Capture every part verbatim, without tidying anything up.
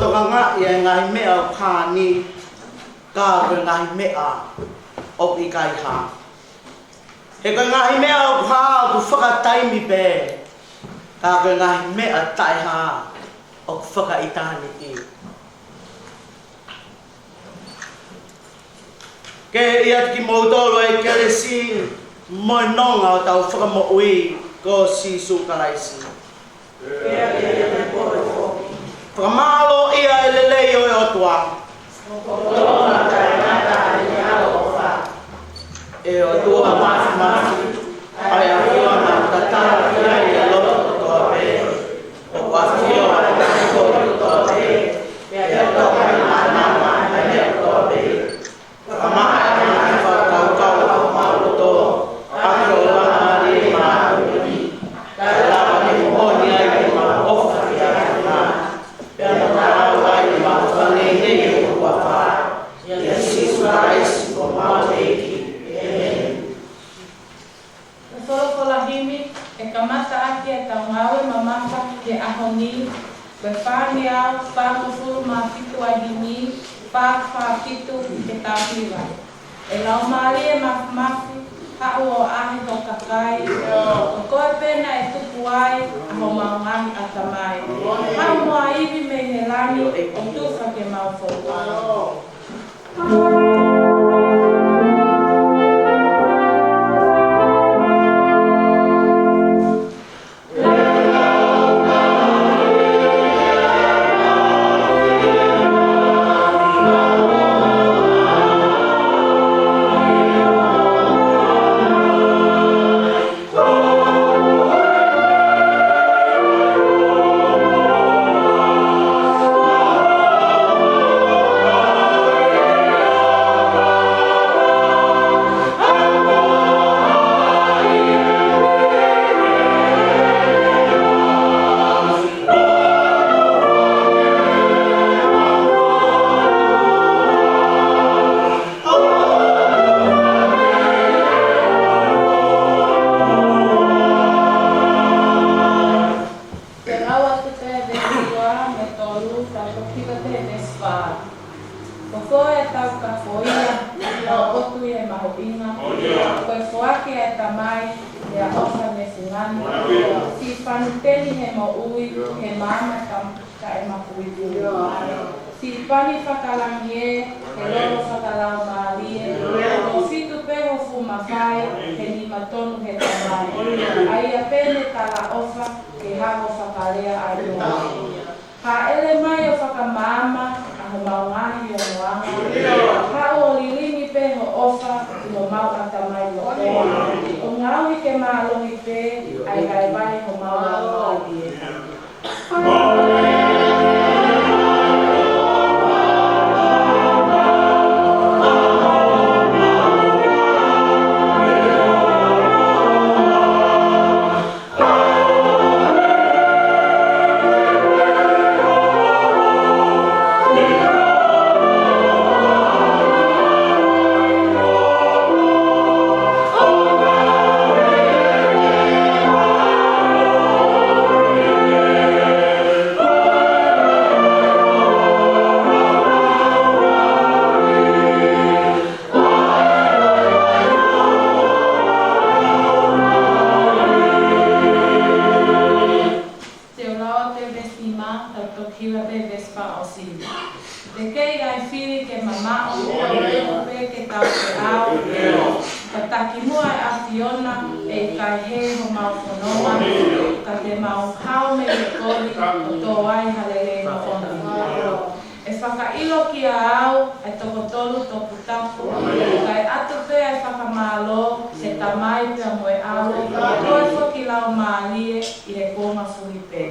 Tokangaʻi e ngaahi meʻa ʻoku hā ni, ka ko e ngaahi meʻa ʻoku ʻikai hā. He ko e ngaahi meʻa ʻoku hā ʻoku fakataimi pē, ka ko e ngaahi meʻa taʻehā ʻoku fakaʻitāniti. Ke ʻiate kimoutolu ʻa e kelesi mo e nonga ʻo hotau Fakamoʻui ko Sīsū Kalaisi. Fakamālō ʻia e lelei ʻo e ʻOtua. ʻE ʻOtua Māfimafi, ʻa e ʻAfiona tatala ki ai e loto kotoa pē. ʻOku ʻafio ʻa e ngaahi kovi kotoa pē, pea ʻoku tokanga ʻa e mānava ʻa e meʻa kotoa pē. Fakamaʻa ʻa e ngaahi fakakaukau ʻo homau loto, ʻaki ho Laumālie Māʻoniʻoni, kae lava ke moʻoni ai ʻemau ʻofa ki he ʻAfiona, pea mo taau ai ʻemau fakaneʻineʻi ho huafa, ʻia Sīsū Kalaisi ko homau ʻEiki. ʻĒmeni. Ko e folofola himi ʻe kamata ʻaki ʻetau ngāue mamafa ki he ʻaho ni, ko e fāngeau fāngofulu mā fitu ʻa e himi, fā fā fitu, ke tau hiva. ʻE Laumālie Māfimafi, haʻu ʻo ʻaʻahi ho kakai, ko koe pē naʻe tupu ai ʻa homau ngaahi ʻatamai. Haʻu mo ha ivi mei he langi ʻo tufa ke mau foua. Te u lau atu pē veesi ua mo e tolu, tau toki hiva pē veesi fā. Ko koe ʻa e taukapoʻia, ʻa e ʻotu ʻi he mahuʻinga, ko e foaki ʻa e tamai, ʻa e ʻofa mei he fungani, siʻi pani teni he moʻui, he maama tam-, taʻemahuʻinga. Siʻi pani fakalangi ē, he lolo fakalaumālie, ʻoku fitu pē ho fuʻu mafai, he nima tonu he tamai. ʻA ia pē ne talaʻofa, ke haʻu ʻo fakalea ʻa e moʻui. Hāʻele mai ʻo fakamaama ʻa homau ngaahi ongoʻanga. Haʻu ʻo lilingi pē ho ʻofa ʻi homau ʻatamai loto. ʻO ngaohi ke mālohi pē ʻa e vaivai homau laumālie. Te u lau atu e veesi nima, tau toki hiva pē veesi fā ʻo sini. Te kei ʻai fili ke mamaʻo, ʻo pē ke tau ke ao. Ka taki muʻa e ʻAfiona, ʻe ʻikai hē homau fononga, ka te mau hao mei he kovi, ʻo tō ai ha lelei moʻoni. ʻE fakaʻilo kiate au ʻa e toko tolu toputapu, kae ʻatu pē ʻa e fakamālō, he Tamai pea mo e ʻAlo, ko e foki Laumālie ʻi he kuonga fuhi pē.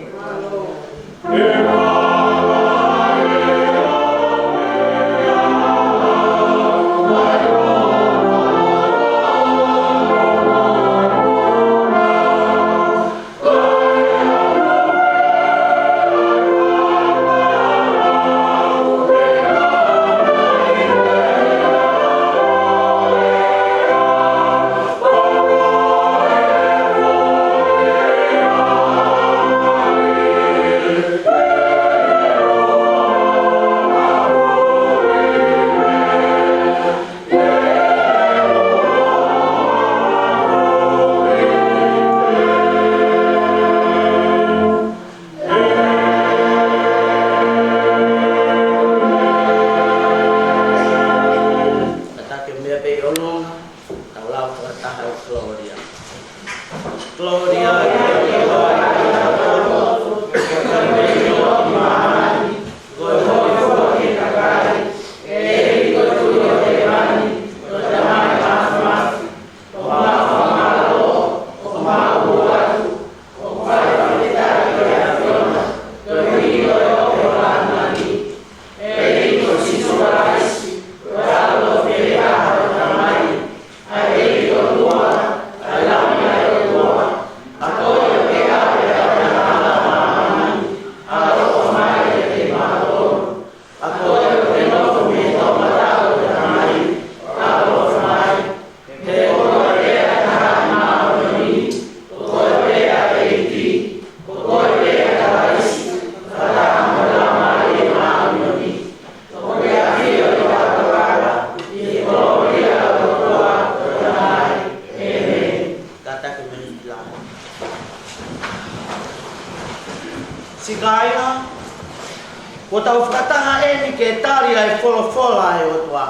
Kuo tau fakataha ʻeni ke tali ʻa e folofola ʻa e ʻOtua.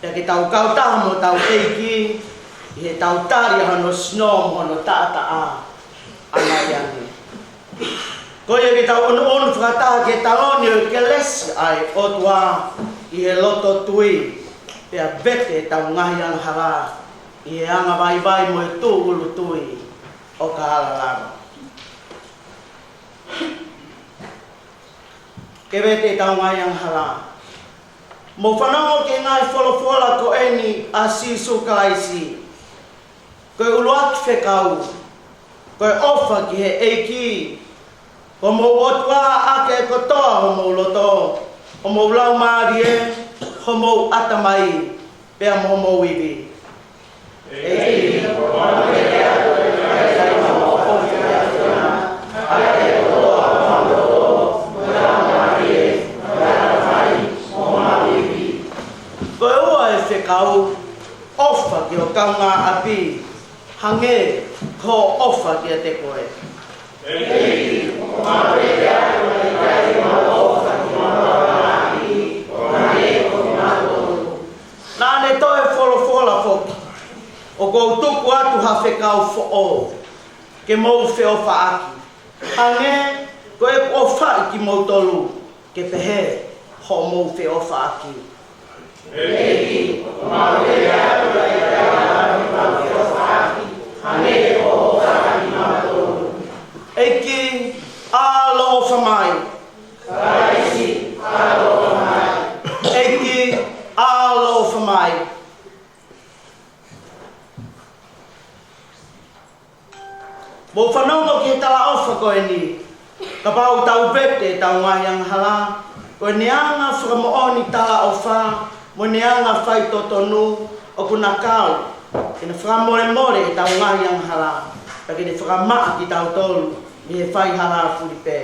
Pea ke tau kautaha mo hotau ʻEiki ʻi heʻetau tali ʻa hono sino mo hono taʻataʻa ʻa e ʻEiki. Ko ia ke tau ʻunuʻunu fakataha ki he taloni ʻo e kelesi ʻa e ʻOtua ʻi he loto tui, pea vete ʻetau ngaahi angahala ʻi he anga vaivai mo e tūʻulutui ʻo ka hala lava. Ke vete ʻetau ngaahi angahala. Mou fanongo ki he ngaahi folofola ko ʻeni ʻa Sīsū Kalaisi. Ko e ʻuluaki fekau, ko e ʻofa ki he ʻEiki ko homou ʻOtua ʻaki e kotoa homou loto, homou laumālie, homou ʻatamai, pea mo homou ivi. ʻEiki, ko e ua e fekau, ʻofa ki ho kaungāʻapi hangē ko hoʻo ʻofa kiate koe. Naʻa ne toe folofola foki, ʻOku ou tuku atu ha fekau foʻou ke mou feʻofaʻaki, hangē ko ʻeku ʻofaʻi kimoutolu, ke pehē hoʻomou feʻofaʻaki. ʻEiki, ʻaloʻofa mai. ʻEiki, ʻaloʻofa mai. Mou fanongo ki he talaʻofa ko ʻeni. Kapau ʻoku tau vete ʻetau ngaahi angahala, ko ʻene anga fakamoʻoni talaʻofa mo ʻene anga faitotonu ʻoku na kau ke na fakamolemole ʻetau ngaahi angahala, pea ke ne fakamaʻa kitautolu mei he faihala fulipē.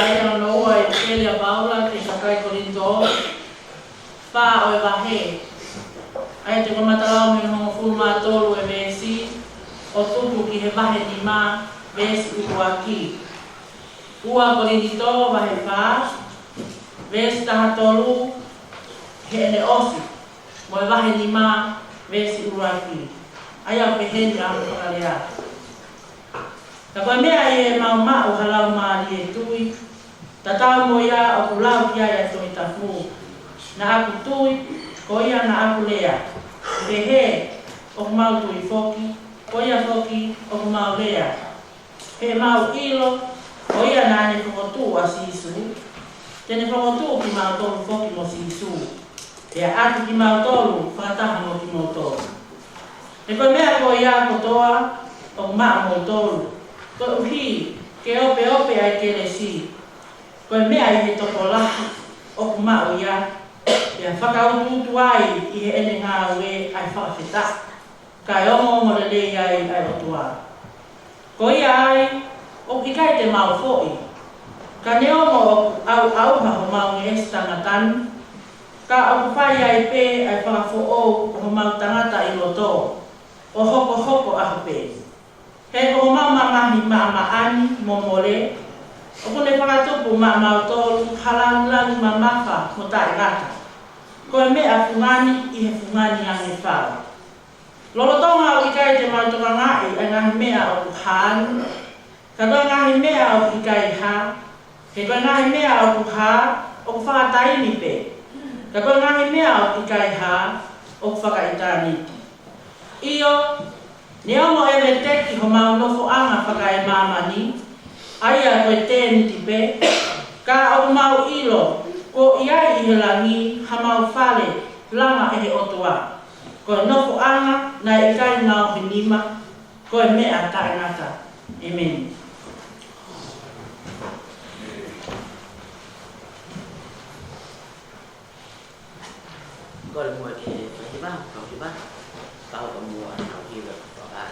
ʻA ia ʻoku ʻi he ʻEpisitia ʻa Paula ki he kakai Kolinitō, fā ʻo e vahe. ʻA ia te u kamata lau mei he hongofulu mā tolu ʻo e veesi, ʻo tuku ki he vahe nima, veesi ʻuluaki. Ua Kolinitō vahe fā, veesi taha tolu, heʻene ʻosi, mo e vahe nima, veesi ʻuluaki. ʻA ia ʻoku pehē ni ʻa e fakalea. Ka ko e meʻa ʻi heʻemau maʻu ha laumālie tui, tatau mo ia ʻoku lau ki ai ʻa e Tohi Tapu. Naʻa ku tui, ko ia naʻa ku lea. Pehē, ʻoku mau tui foki, ko ia foki, ʻoku mau lea. Heʻemau ʻilo, ko ia naʻa ne fokotuʻu ʻa Sīsū, te ne fokotuʻu kimautolu foki mo Sīsū. Pea ʻatu kimautolu, fakataha mo kimoutolu. He ko e meʻa ko ia kotoa, ʻoku maʻamoutolu. Koeʻuhi, ke opeope ʻa e kelesi. Ko e meʻa ʻi he tokolahi, ʻoku maʻu ia. Pea fakautuutu ai, ʻi heʻene ngāue ʻa e fakafetaʻi. Kae ongoongolelei ai ʻa e ʻOtua. Ko ia ai, ʻoku ʻikai te mau foʻi. Ka neongo ʻoku ʻauʻauha homau ngeʻesi tangata ni, ka ʻoku fai ai pē ʻa e fakafoʻou ʻo homau tangata ʻi loto, ʻo hokohoko ʻaho pē. He ko homau mamahi maʻamaʻa ni mo mole, ʻoku ne fakatupu maʻamautolu ha lāngilangi mamafa mo taʻengata. Ko e meʻa fungani ʻi he fungani ange fau. Lolotonga ʻoku ʻikai te mau tokangaʻi ʻa e ngaahi meʻa ʻoku hā ni, ka ko e ngaahi meʻa ʻoku ʻikai hā, he ko e ngaahi meʻa ʻoku hā, ʻoku fakataimi pē, ka ko e ngaahi meʻa ʻoku ʻikai hā, ʻoku fakaʻitāniti. ʻIo, neongo ʻe veteki homau nofoʻanga fakaemāmani, ʻa ia ko e tēniti pē, ka ʻoku mau ʻilo, kuo ʻi ai ʻi he langi, hamau fale, langa ʻe he ʻOtua. Ko e nofoʻanga naʻe ʻikai ngaohi nima, ko e meʻa taʻengata. ʻĒmeni. Kole muʻa ke fai hiva, kau hiva, kau ka muʻa kau hiva, kau ka.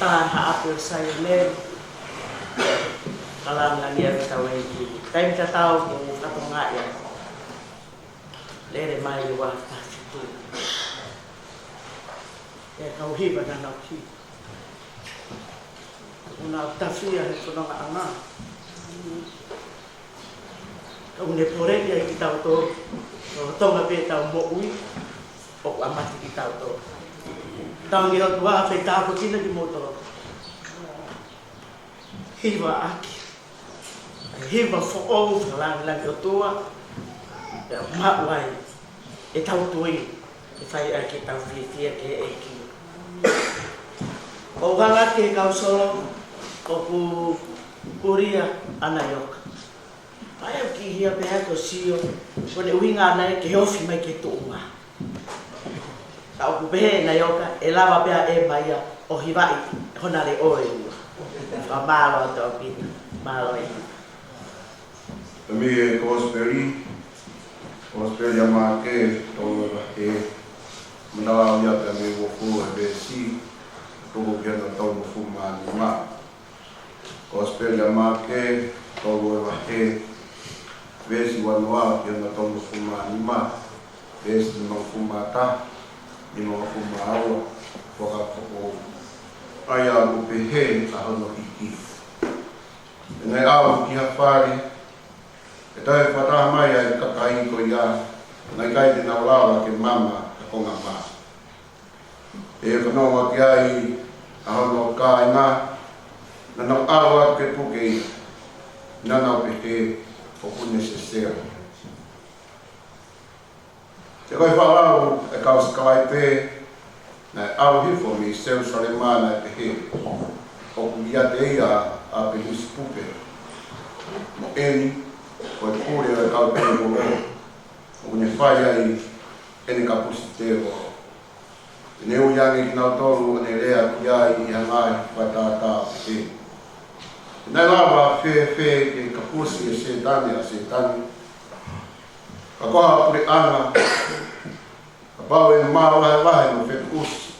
ʻA e Haʻape ʻo Saione, ka lāngilangiʻia ʻa e ʻEiki. Taimi tatau ʻoku fatongia ia. Lele mai ua tafitu. ʻE kau hiva naʻa nau hiva. ʻOku nau tafia he fonongaʻanga. Ka ʻoku ne poleʻi ai kitautolu, ʻo Tonga pē ʻetau moʻui, ʻoku ʻamate kitautolu. Tau ngi ʻOtua, fai tāpuekina kimoutolu. Hiva ʻaki. Hiva foʻou, fakalāngilangi ʻOtua, ʻe maʻu ai ʻetau tui, ʻe fai ai ke tau fiefia ki he ʻEiki. ʻOku hanga ki he kau solo, ʻoku kulia ʻa Naioka. ʻA ia ʻoku ʻi hia pē ʻa e ko sio, ko ʻene ʻuhinga ʻana ia ke ofi mai ki he tuʻunga. Ka ʻoku pehē ʻe Naioka, ʻe lava pē ʻe ia mai ia ʻo hivaʻi hona leʻo ʻe ua. Fakamālō atu ʻaupito, mālō ʻaupito. Mei he Kosipeli, Kosipeli ʻa Maʻake, tolu ʻo e vahe, manava ia pea mei he uofulu ʻo e veesi, tuku ki hono tolungofulu mā nima. Kosipeli ʻa Maʻake, tolu ʻo e vahe, veesi uanoa ki hono tolungofulu mā nima, veesi nimangofulu mā taha, nimangofulu mā ua, fakafoʻou. ʻA ia ʻoku pehē ʻa hono hiki. ʻI heʻene ʻalu ki ha fale, ʻe toe fakataha mai ʻa e kakai ko ia, naʻe ʻikai te nau lava ke mama ha konga mā. ʻE fanongo ki ai ʻa hono kāinga, naʻa nau ʻalu atu ke puke ia, naʻa nau pehē ʻoku ne sesela. He ko e fānau ʻa e kau sikalaipe, naʻe ʻalu hifo mei Selusalema naʻe pehē, ʻoku ʻiate ia ʻa ʻApeliusi Pupe. Mo eni, ko e pule ʻo e kau tēvolo, ʻoku ne fai ai ʻene kapusi tēvolo. ʻE ne ui ange kinautolu ʻo ne lea ki ai ʻi ha ngaahi fakatātā pehē, naʻe lava fēfē ke kapusi ʻe Sētane ʻa Sētane? Ka ko ha puleʻanga, kapau ʻe māvahevahe mo fetuʻusi,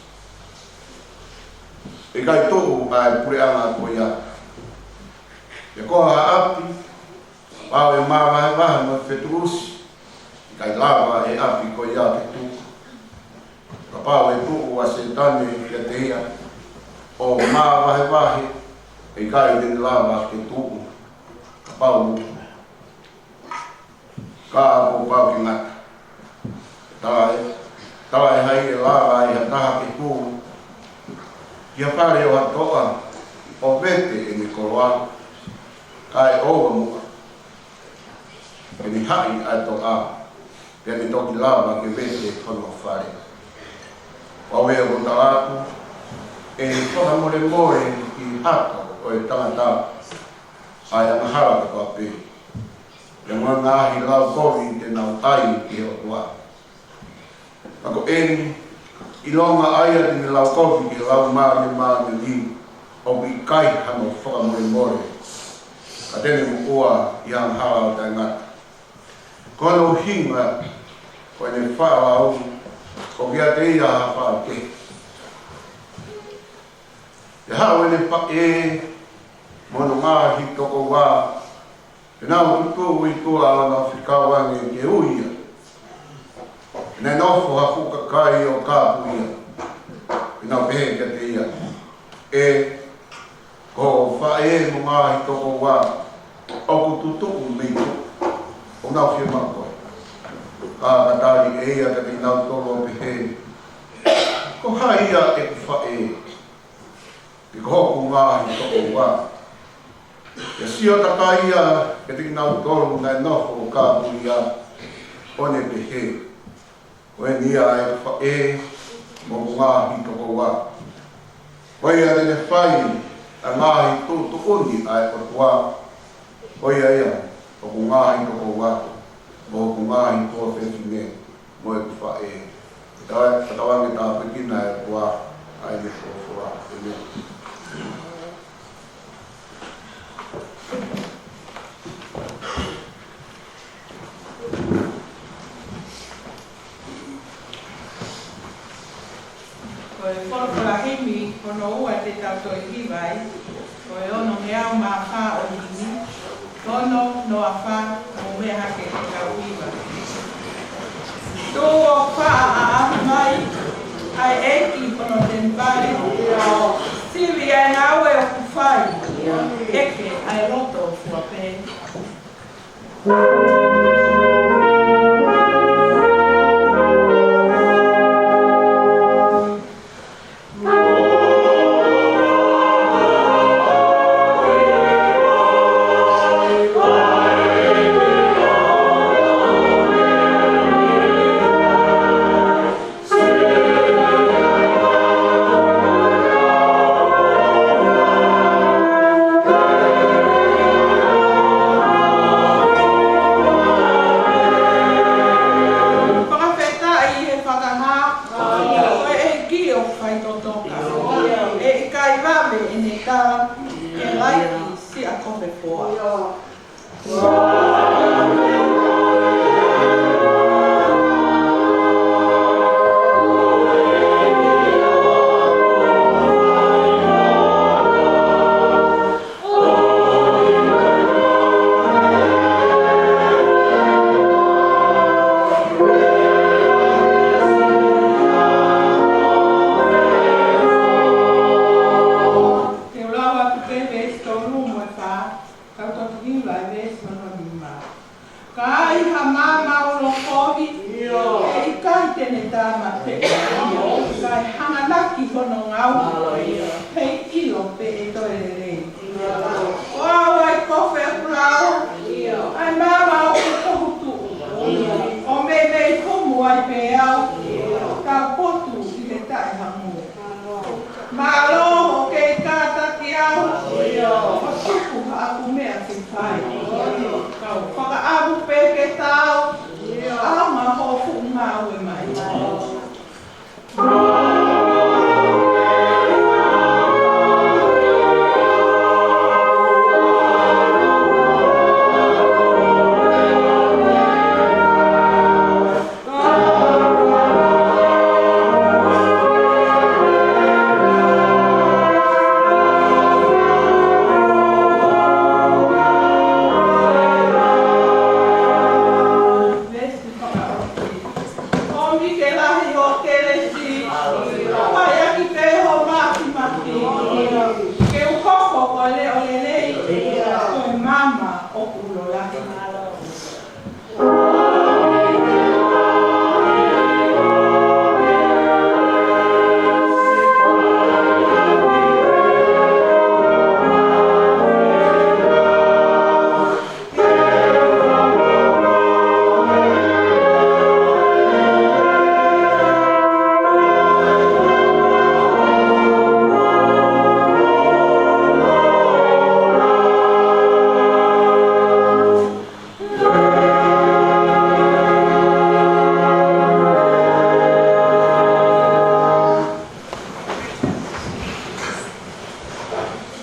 ʻe ʻikai tuʻu ʻa e puleʻanga ko ia. Pea ko ha ʻapi, kapau ʻe māvahevahe mo fetuʻusi, ʻikai lava ʻe he ʻapi ko ia ke tuʻu. Kapau ʻe tuʻu ʻa Sētane kiate ia ʻo māvahevahe, ʻe ʻikai te ne lava ke tuʻu. Kapau, ka kuo pau ke ngata. Talaʻehai, talaʻehai ʻe lava ʻe ha taha ke tuʻu ki ha fale ʻo ha toʻa ʻo vete ʻene koloa, kae ʻoua muʻa ke ne haʻi ʻa e toʻa, pea ne toki lava ke vete hono fale. ʻOua ʻe tala atu, ʻe fakamolemole ki he hato ʻo e tangata ʻa e angahala kotoa pē, pea mo e ngaahi lau kovi te nau ʻai ki he ʻOtua. Ka ko eni, ʻilonga ʻa ia te ne lau kovi ki he Laumālie Māʻoniʻoni, ʻoku ʻikai hano fakamolemole, ka te ne moʻua ʻi he angahala ʻo taʻengata. Ko hono ʻuhinga ko ʻene faʻa lau, ʻoku ʻiate ia ha faʻu kehe. Pea haʻu ʻene faʻē mo hono ngaahi tokoua, pea nau tutuʻu ʻi tuʻa ʻo nau fekau ange ke ui ia. Pea naʻe nofo ha fuʻu kakai ʻo kāpui ia, pea nau pehē kiate ia, ʻE, ko ho faʻē mo e ngaahi tokoua ʻoku tutuʻu mei tuʻa, ʻoku nau fiemaʻu koe. Ka ka tali ʻe ia kiate kinautolu ʻo pehē, Ko hai ia ʻeku faʻē, pe ko hoku ngaahi tokoua? Pea sio takai ia kiate kinautolu naʻe nofo ʻo kāpui ia, ʻo ne pehē, Ko eni ia ʻeku faʻē mo hoku ngaahi tokoua. Ko ia te ne fai ʻa e ngaahi tuʻutuʻuni ʻa e ʻOtua. Ko ia ia hoku ngaahi tokoua, mo hoku ngaahi tuofefine, mo ʻeku faʻē. Ka tau, ka tau ange tāpuekina ʻe he ʻOtua ʻa ʻene folofola. ʻĒmeni. Ko e folofola himi hono ua te tau Ko e hiva ia, ko e ono ngeau mā fā ʻo e himi, ono noa fā, mou meʻa hake ke tau hiva. Tuʻu ʻoku faʻa ʻaʻahi mai ʻa e ʻEiki ʻi hono temipale, sivi ʻa e ngāue ʻoku fai, ʻeke ʻa e loto ʻoku fua pē. Fakafetaʻi he fakahā, ko e ʻEiki ʻoku faitotoka. ʻE ʻikai vave ʻene tala, ke laiki siʻa kofe foa. Te u lau atu pē veesi tolu mo e fā, kau toki hiva e veesi hono nima. Ka ai ha maama ʻoku lokohi, ʻe ʻikai te ne tāmateʻi, kae hanganaki hono ngāue, heiʻilo pe ʻe toe lelei. Ko au ʻa e kofe ʻoku lau, ʻa e maama ʻoku tohutuʻu, ʻo meimei humu ai pē au, ka potu ʻi he taʻehamu. Mālō hoʻo kei kātaki au, ʻo tuku haʻaku meʻa ke fai. Kau fakaʻamu pē ke tau, ʻaonga hoʻo fuʻu ngāue mai. Komi ke lahi hoʻo kelesi, ʻo fai ʻaki pē hoʻo māfimafi. Ke u hoko ko e leʻo lelei, ko e maama ʻoku ulo lahi.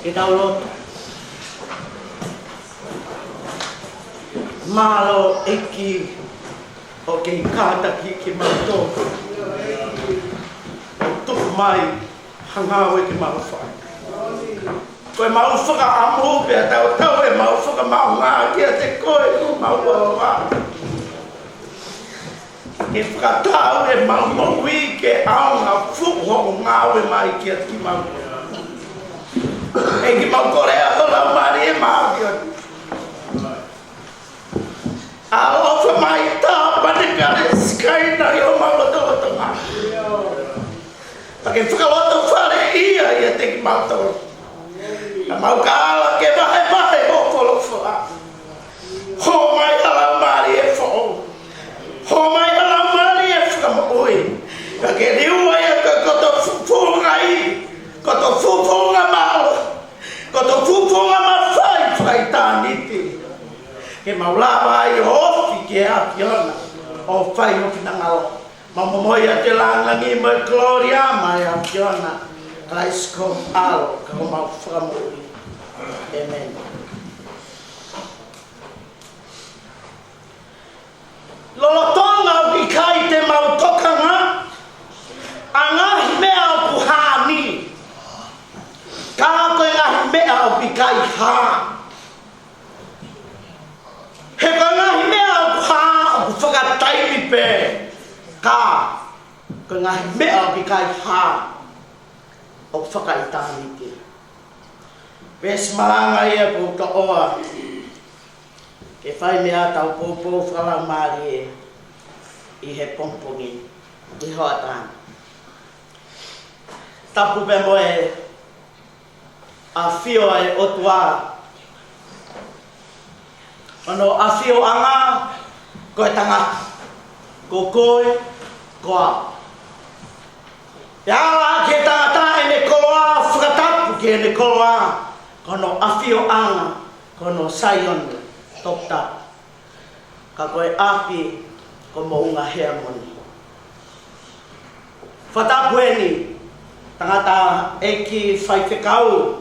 Ke tau lotu. Mālō ʻEiki hoʻo kei kātaki kimautolu. Tuku mai ha ngāue ke mau fai. Ko ʻemau fakaʻamu pea tautau ʻemau fakamaʻunga kiate koe ko homau ʻOtua. Ke fakatau ʻemau moʻui ke ʻaonga fuʻu hoʻo ngāue mai kiate kimautolu. ʻEiki, mau kole ʻa ho Laumālie maʻu kiate ʻaloʻofa mai, tāpanekale, sikaina ʻi homau lotolotonga. Pea ke fakalotofale ia ʻiate kimautolu. Ka mau ka ala ke vahevahe hoʻo folofola. Hō mai ʻa Laumālie foʻou. Hō mai ʻa Laumālie fakamoʻui. Pea ke liua ia ko e koto fufunga ʻi, koto fufunga mālohi. Koto fufunga mafai fakaʻitāniti. Ke mau lava ai ʻo ofi ki he ʻAfiona, ʻo fai ho finangalo. Mau momoi atu e lāngilangi mo e kolōlia maʻa e ʻAfiona, Kalaisi ko ho ʻAlo, ka ko homau Fakamoʻui. ʻĒmeni. Lolotonga ʻoku ʻikai te mau tokanga ʻa e ngaahi meʻa ʻoku hā ni, meʻa ʻoku ʻikai hā. He ko e ngaahi meʻa ʻoku hā, ʻoku fakataimi pē. Ka ko e ngaahi meʻa ʻoku ʻikai hā, ʻoku fakaʻitāniti. Veesi malanga ia ʻoku ou toʻoa ke fai meiate au poupou fakalaumālie ʻi he pongipongi, ʻi he hoʻatā ni. Tapu pē mo e ʻafio ʻa e ʻOtua. Hono ʻafioʻanga ko e tangata, ko koe, ko au. ʻE ala ki he tangata ʻene koloa, fakatapu ki heʻene koloa, ko hono ʻafioʻanga, ko hono Saione toputapu. Ka ko e ʻapi ko Moʻunga Heamoni. Fakatapu eni, tangataʻeiki faifekau,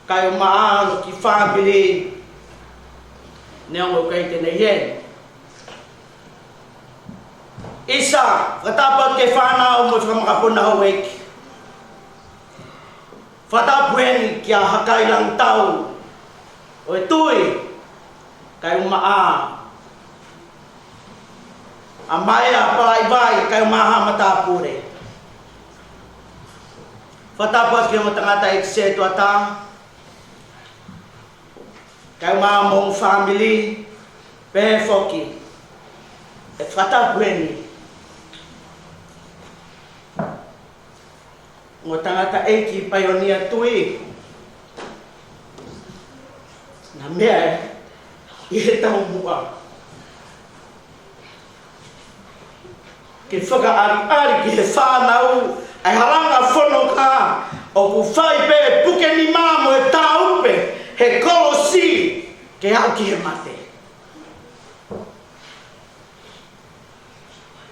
kae ʻumaʻā hono kiʻi fāmili, neongo ʻoku ʻikai te ne ʻi heni. ʻIsa, fakatapu atu ki he fānau mo e fakamakapuna houʻeiki. Fakatapu eni kia Hakai Langitau ʻo e Tui, kae ʻumaʻā ʻa Maea Palaivai, kae ʻumaʻā Haʻa Matāpule. Fakatapu atu ki he ongo tangataʻeiki sētuata, kae ʻumaʻā mo e fāmili, pehē foki ʻe fakatapu eni mo e tangataʻeiki paionia tui, naʻa meʻa ʻi he taumuʻa ke fakaʻaliʻali ki he fānau ʻa e halanga fononga ʻoku fai pē puke nima mo e tāupe he kolosi ke aʻu ki he mate.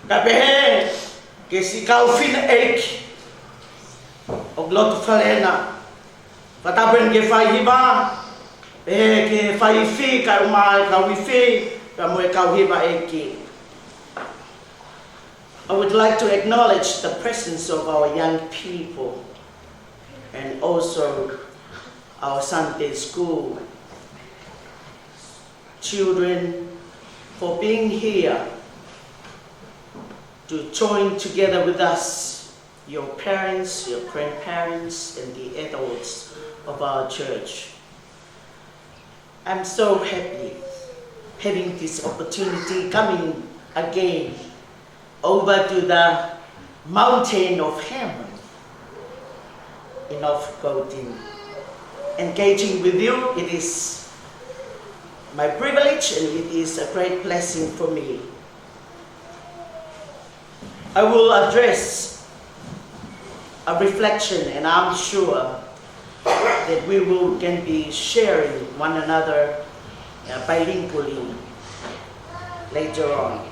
Kae pehē ki he siʻi kau fineʻeiki ʻoku lotu fale na. Fakatapu eni ki he faihiva, pehē ki he faiifi, kae ʻumaʻā e kau ifi, pea mo e kau hivaʻeiki. I would like to acknowledge the presence of our young people and also our Sunday school children for being here to join together with us, your parents, your grandparents, and the adults of our church. I'm so happy having this opportunity coming again over to the mountain of Hermon in North Golding. Engaging with you, it is my privilege and it is a great blessing for me. I will address a reflection, and I'm sure that we will can be sharing one another, uh, bilingually later on.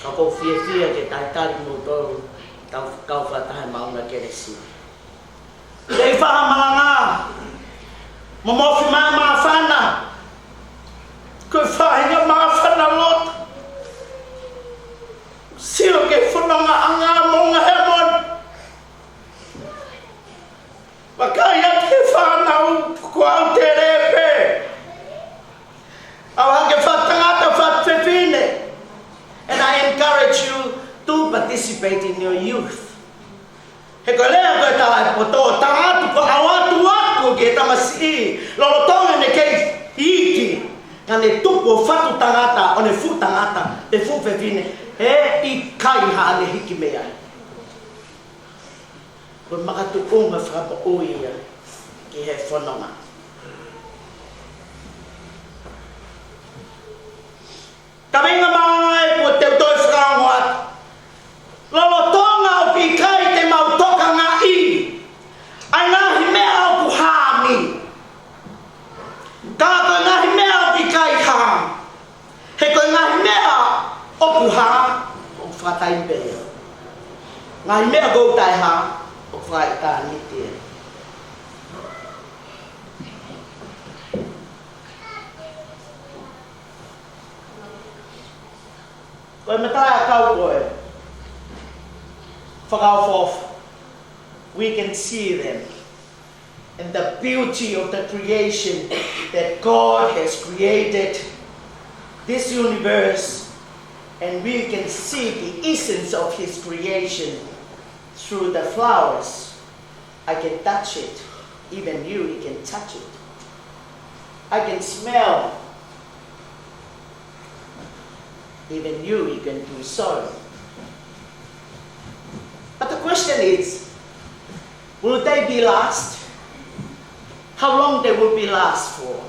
Ka ʻoku ou fiefia ke talitali kimoutolu, tau kau fakataha he maʻunga kelesi. Kei fakamalanga, momofi mai māfana, ko e faʻahinga māfana loto. Sio ki he fonongaʻanga ʻa Moʻunga Hermon. Vakai atu ki he fānau, ko au tele pē. ʻAuha ke fakatangata, fakafefine. And I encourage you to participate in your youth. He ko e lea ko e talaipoto, tala atu ko e ʻoatu ʻa e ʻOtua ki he tamasiʻi, lolotonga ʻene kei iiki, ka ne tupu ʻo fatu tangata, ʻo ne fuʻu tangata, pe fuʻu fefine, he ʻikai haʻane hiki mei ai. Ko e makatuʻunga fakamoʻui ia ki he fononga. Kaveinga mai kuo teu toe fakaongo atu. Lolotonga ʻoku ʻikai te mau tokangaʻi ʻa e ngaahi meʻa ʻoku hā ni. Ka ko e ngaahi meʻa ʻoku ʻikai hā. He ko e ngaahi meʻa ʻoku hā, ʻoku fakataimi pē ia. Ngaahi meʻa ʻoku taʻehā, ʻoku fakaʻitāniti ia. Ko e mataʻi ʻakau ko e fakaʻofoʻofa. We can see them and the beauty of the creation that God has created this universe, and we can see the essence of his creation through the flowers. I can touch it, even you, you can touch it. I can smell, even you, you can do so. But the question is, will they be last? How long they will be last for?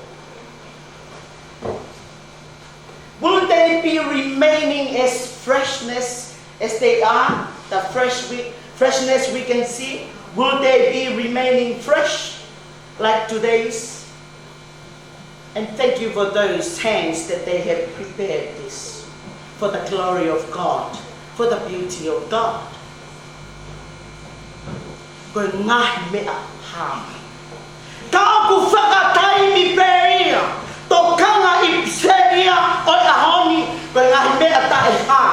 Will they be remaining as freshness as they are? The fresh we, freshness we can see, will they be remaining fresh like today's? And thank you for those hands that they have prepared this for the glory of God, for the beauty of God. Ko e ngaahi meʻa hā mai. Ka ʻoku fakataimi pē ia, tokanga ʻi he pise ia ʻo e ʻaho ni, ko e ngaahi meʻa taʻehā.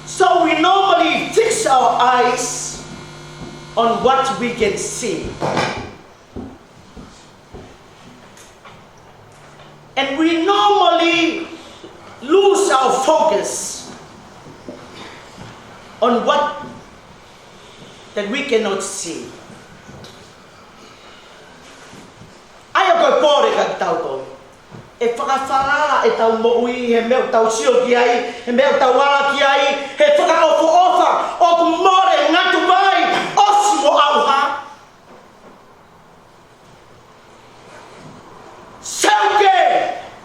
So we normally fix our eyes on what we can see. And we normally lose our focus on what that we cannot see. ʻA ia ko e pole kia kitautolu. ʻE fakafalala ʻetau moʻui he meʻa ʻoku tau sio ki ai, he meʻa ʻoku tau ala ki ai, he fakaʻofoʻofa ʻoku mole, ngatu vai, ʻosi mo ʻauha. Seuke,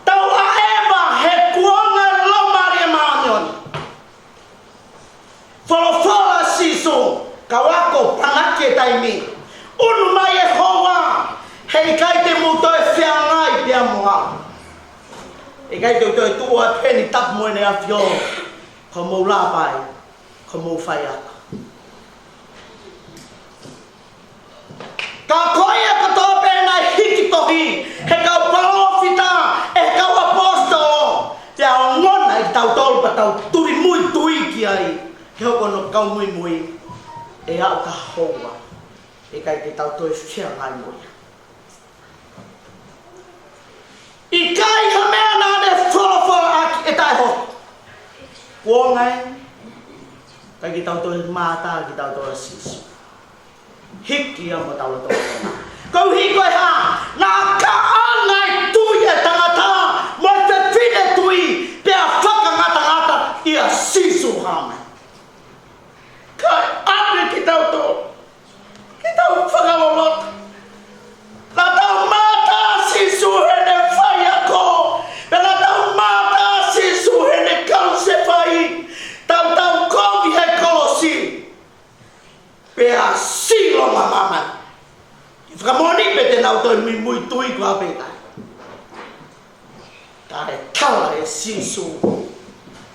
tau ʻaʻeva he kuonga Laumālie Māʻoniʻoni. Folofola ʻa Sīsū, kau ako panaki e taimi. ʻUnu mai ʻe houa, he ʻikai te mou toe feangai pea mo au. ʻIkai te u toe tuʻu ʻo pehē ni tapu mo ʻEne ʻAfio, ko hoʻomou lāpai, ko hoʻomou faiako. Ka ko ia kotoa pē naʻe hiki tohi ʻe he kau palōfita, ʻe he kau ʻaposetolo, pea ongona ʻe kitautolu pea tau tuli muitui ki ai, ke hoko hono kau muimui, ʻe aʻu ki ha houa ʻe ʻikai te tau toe feangai mo ia. ʻIkai ha meʻa naʻa ne folofola ʻaki ʻe taʻehoko. Kuonga ē, ʻikai ke tau toe mātā kitautolu ʻa Sīsū. Hiki ia mo hotau lotolotonga. Koeʻuhi ko e hā? Naʻa kaʻanga e tui ʻa e tangata mo e fefine tui, pea fakangatangata ʻia Sīsū hā mai. Kae ʻave kitautolu ke tau fakaloloto. Naʻa tau mātā Sīsū heʻene faiako. Pea naʻa tau mātā Sīsū heʻene kalusefai. Tautau kovi he kolosi. Pea sio māmani. Fakamoʻoni pē te nau toe muimui tui ko au pē taha. Kae tala ʻe Sīsū,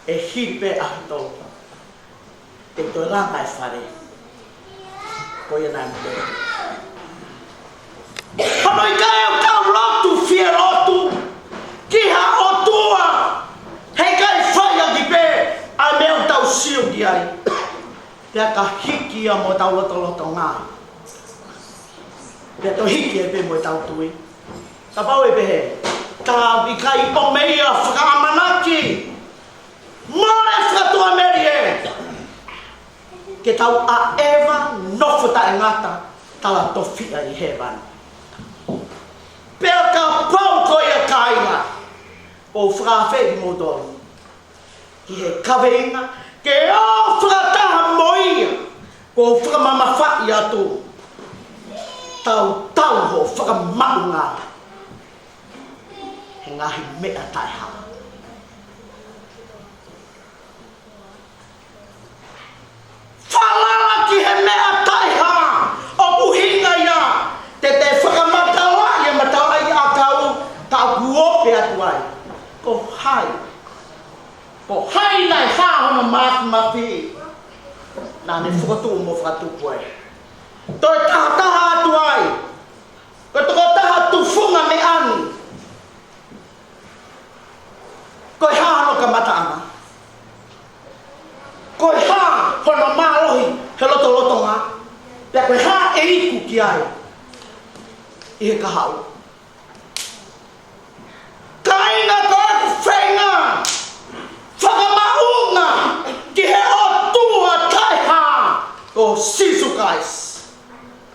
ʻe hili pē ʻaho ʻe tolu te u toe langa e fale. Ko ia naʻe moʻoni. Pea ʻoku ʻikai ke u lotu fie lotu ki ha ʻotua, he ʻikai fai ʻaki pē ʻa e meʻa ʻoku tau sio ki ai. Pea ka hiki ia mo hotau lotolotonga, pea toe hiki ai pē mo ʻetau tui. Kapau ʻe pehē, ka ʻikai ʻomai ʻa e fakaʻamanaki, mole fakatuʻamelie, ke tau ʻaʻeva nofo taʻengata, tala tofiʻa ʻi hēvani. Pea kapau ko ia kāinga, ʻoku ou fakaafeʻi kimoutolu ki he kaveinga, ke ō fakataha mo ia, ʻoku ou fakamamafaʻi atu, tautau hoʻo fakamaʻunga he ngaahi meʻa taʻehā. Falala ki he meʻa taʻehā, ʻoku ʻuhinga ia, te te fakamatalaʻi e matalaʻiʻakau, ka ʻoku ope atu ai. Ko hai? Ko hai naʻe hā hono mafimafi, naʻa ne fokotuʻu mo fakatupu ai? Toe tahataha atu ai. Ko e tokotaha tufunga meʻa ni, ko e hā hono kamataʻanga? Ko e hā hono mālohi? Pea ko e hā ʻe iku ki ai ʻi he kahaʻu? Kāinga, ko ʻeku feinga, fakamaʻunga ki he ʻOtua taʻehā ko Sīsū Kalaisi.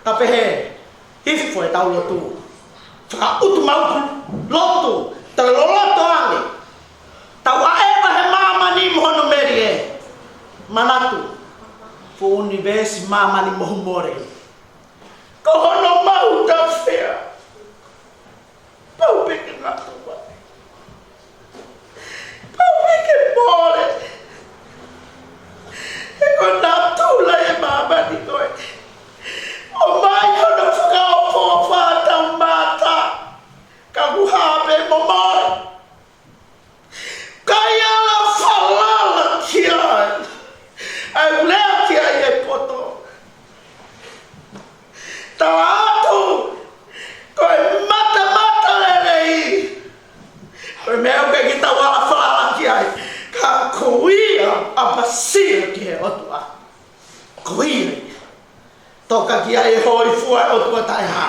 Ka pehē, hifo ʻetau lotu, fakaʻutu maʻu lotu, tau loloto ange, tau ʻaʻeva he māmani mo hono melie. Manatu, fuʻu ʻunivēsi māmani mohu mole, ko hono mahuta fea? Pau pē ke ngata mai. Pau pē ke mole. He ko e natula ʻo e māmani ko ē. ʻOmai hono fakaʻofoʻofa ʻetau mata, ka kuo hā pē mo mole. Kae ʻalu ʻo falala ki ai. ʻA e lea ki ai e poto. Tala atu, ko e matamatalelei, ko e meʻa ʻoku ʻikai ke tau ʻalu ʻo falala ki ai. Ka ko ia ʻapasia ki he ʻOtua, ko ia ia. Toka ki ai e hōifua ʻo e ʻOtua taʻehā.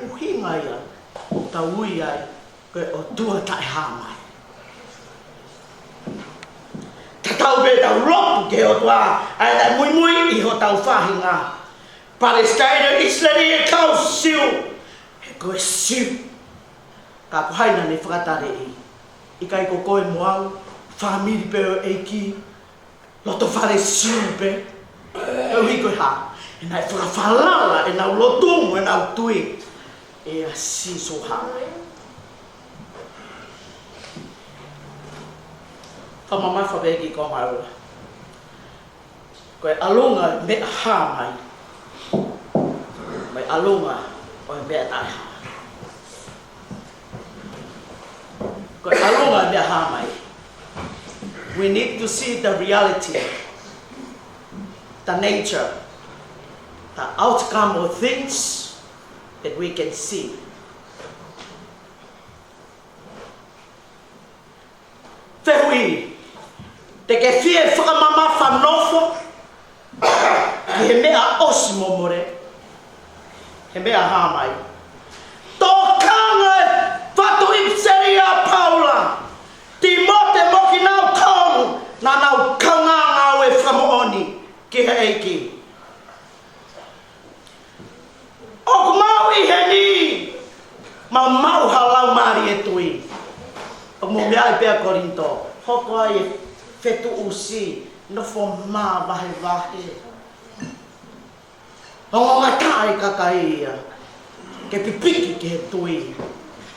ʻUhinga ia ʻoku tau ui ai ko e ʻOtua taʻehāmai. Tatau pē ʻetau lotu ki he ʻOtua, ʻa ia naʻe muimui ʻi hotau faʻahinga Palesitaine, ʻIsileli, e kau Siu. He ko e Siu. Ka ko hai naʻa ne fakataleʻi? ʻIkai ko koe mo au, fāmili pē ʻo e ʻEiki, loto fale Siu pē? Koeʻuhi ko e hā? He naʻe fakafalala ʻenau lotu mo ʻenau tui ʻia Sīsū hā. Fakamamafa pē ki he konga ua. Ko e ʻalunga ʻo e meʻa hā mai, mo e ʻalunga ʻo e meʻa taʻehā. Ko e ʻalunga ʻo e meʻa hā mai. We need to see the reality, the nature, the outcome of things that we can see. Fehuʻi, te ke fie fakamamafa nofo ki he meʻa ʻosi mo mole, he meʻa hā mai? Tokanga e fatu ʻipiseli ʻa Paula, Tīmote mo kinautolu naʻa nau kaungā ngāue fakamoʻoni ki he ʻEiki. ʻOku mau ʻi heni, mau maʻu ha laumālie tui. ʻOku mou meaʻi pē ʻa Kolinitō, hoko ai e fetuʻusi, nofo māvahevahe. Ongo ngata ai kakai ia ke pipiki ki he tui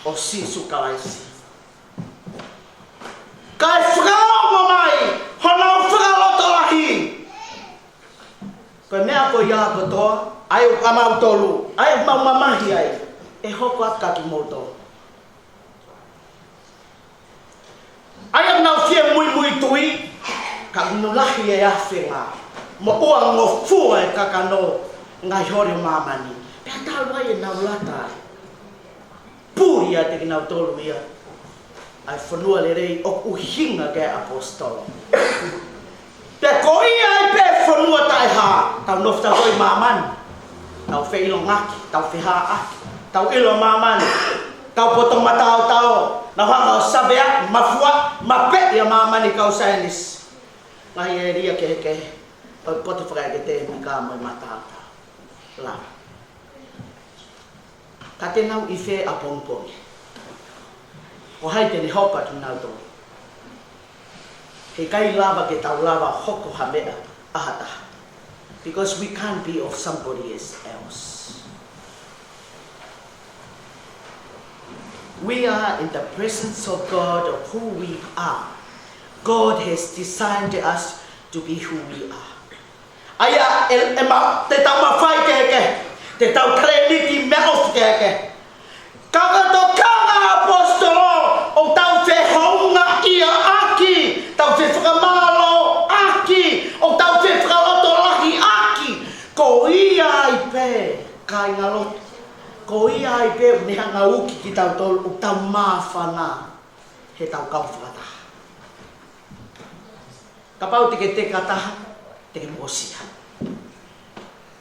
ʻo Sīsū Kalaisi. Kae fakaongo mai honau fakalotolahi. Ko e meʻa ko ia kotoa, ʻa ia ʻoku ʻamautolu, ʻa ia ʻoku mau mamahi ai, ʻe hoko atu kia kimoutolu. ʻA ia ʻoku nau fie muimui tui, ka ʻoku nau lahi e afenga, mo ʻuangofua e kakano ngaahi holi ʻo māmani. Pea talu ai ʻenau lata ai. Puli ʻiate kinautolu ia ʻa e fonua lelei ʻoku ʻuhinga ki ai e ʻaposetolo. Pea ko ia ai pē fonua taʻehā, tau nofo tautolu ʻi māmani, tau feʻilongaki, tau fehāʻaki, tau ʻilo māmani, tau poto mataotao, nau hanga ʻo savea, mafua, mapeʻi ʻa māmani kau saienisi. Ngaahi ʻēlia kehekehe ʻo e poto fakaʻeke tēmika mo e mataotao. Lava. Ka te nau ʻi fē ʻapongipongi? Ko hai te ne hoko atu kinautolu? He ʻikai lava ke tau lava hoko ha meʻa ʻa ha taha. Because we can't be of somebody else. We are in the presence of God of who we are. God has designed us to be who we are. ʻA ia, ʻe, ʻe ma-, te tau mafai kehekehe, te tau kēlēniti meʻa ʻoku kehekehe. Ka ko e tokanga ʻa e ʻaposetolo, ʻoku tau fehoungaʻiaʻaki, tau fefakamālōʻaki, ʻoku tau fefakalotolahiʻaki. Ko ia ai pē, kāinga lotu. Ko ia ai pē, ʻoku ne hanga ʻo uki kitautolu, ʻoku tau māfana heʻetau kau fakataha. Kapau te ke teka taha, te ke mosia.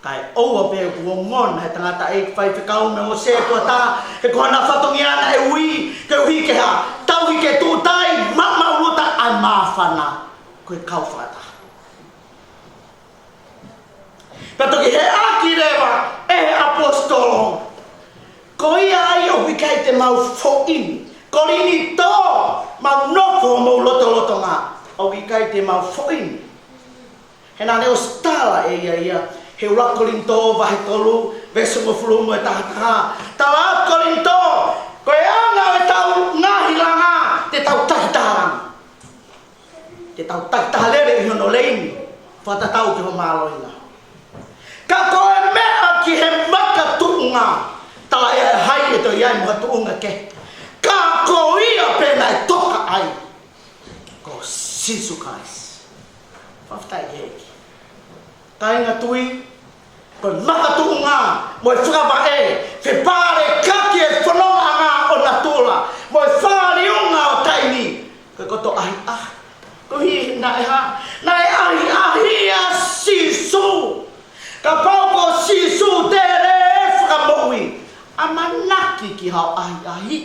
ʻA e ʻoua pē kuo ongona he tangataʻeiki faifekau mei Hōsea tuʻa taha, he ko hona fatongia naʻe ui, ke ui ke hā, tauhi ke tuʻutai maʻamaʻa ʻuluta ʻa e māfana, ko e kau fakataha. Pea toki heʻaki leva ʻe he ʻaposetolo, ko ia ai ʻoku ʻikai te mau foʻi ni. Kolinitō, mau nofo homou lotolotonga, ʻoku ʻikai te mau foʻi ni. He naʻa ne ʻosi tala ʻe ia ia, he ʻuluaki Kolinitō vahe tolu, veesi hongofulu mo e taha taha. Tala atu Kolinitō, ko e anga ʻo ʻetau ngaahi langa, te tau takitaha langa. Te tau takitaha lele ʻi hono leini, fakatatau ki hoʻo mālohinga. Ka ko e meʻa ki he makatuʻunga, tala ia ʻe hai ʻe toe ʻi ai mo ha tuʻunga kehe. Ka ko ia pē naʻe toka ai, ko Sīsū Kalaisi. Fakafetaʻi ki he ʻEiki. Kāinga tui, ko e makatuʻunga mo e fakavaʻe, fepālekaki e fonongaʻanga ʻo natula mo e fāliunga ʻo taimi, ko e koto ʻahiʻahi. Koeʻuhi naʻe hā? Naʻe ʻahiʻahi ʻa Sīsū. Kapau ko Sīsū te lele e Fakamoʻui, ʻamanaki ki haʻo ʻahiʻahi.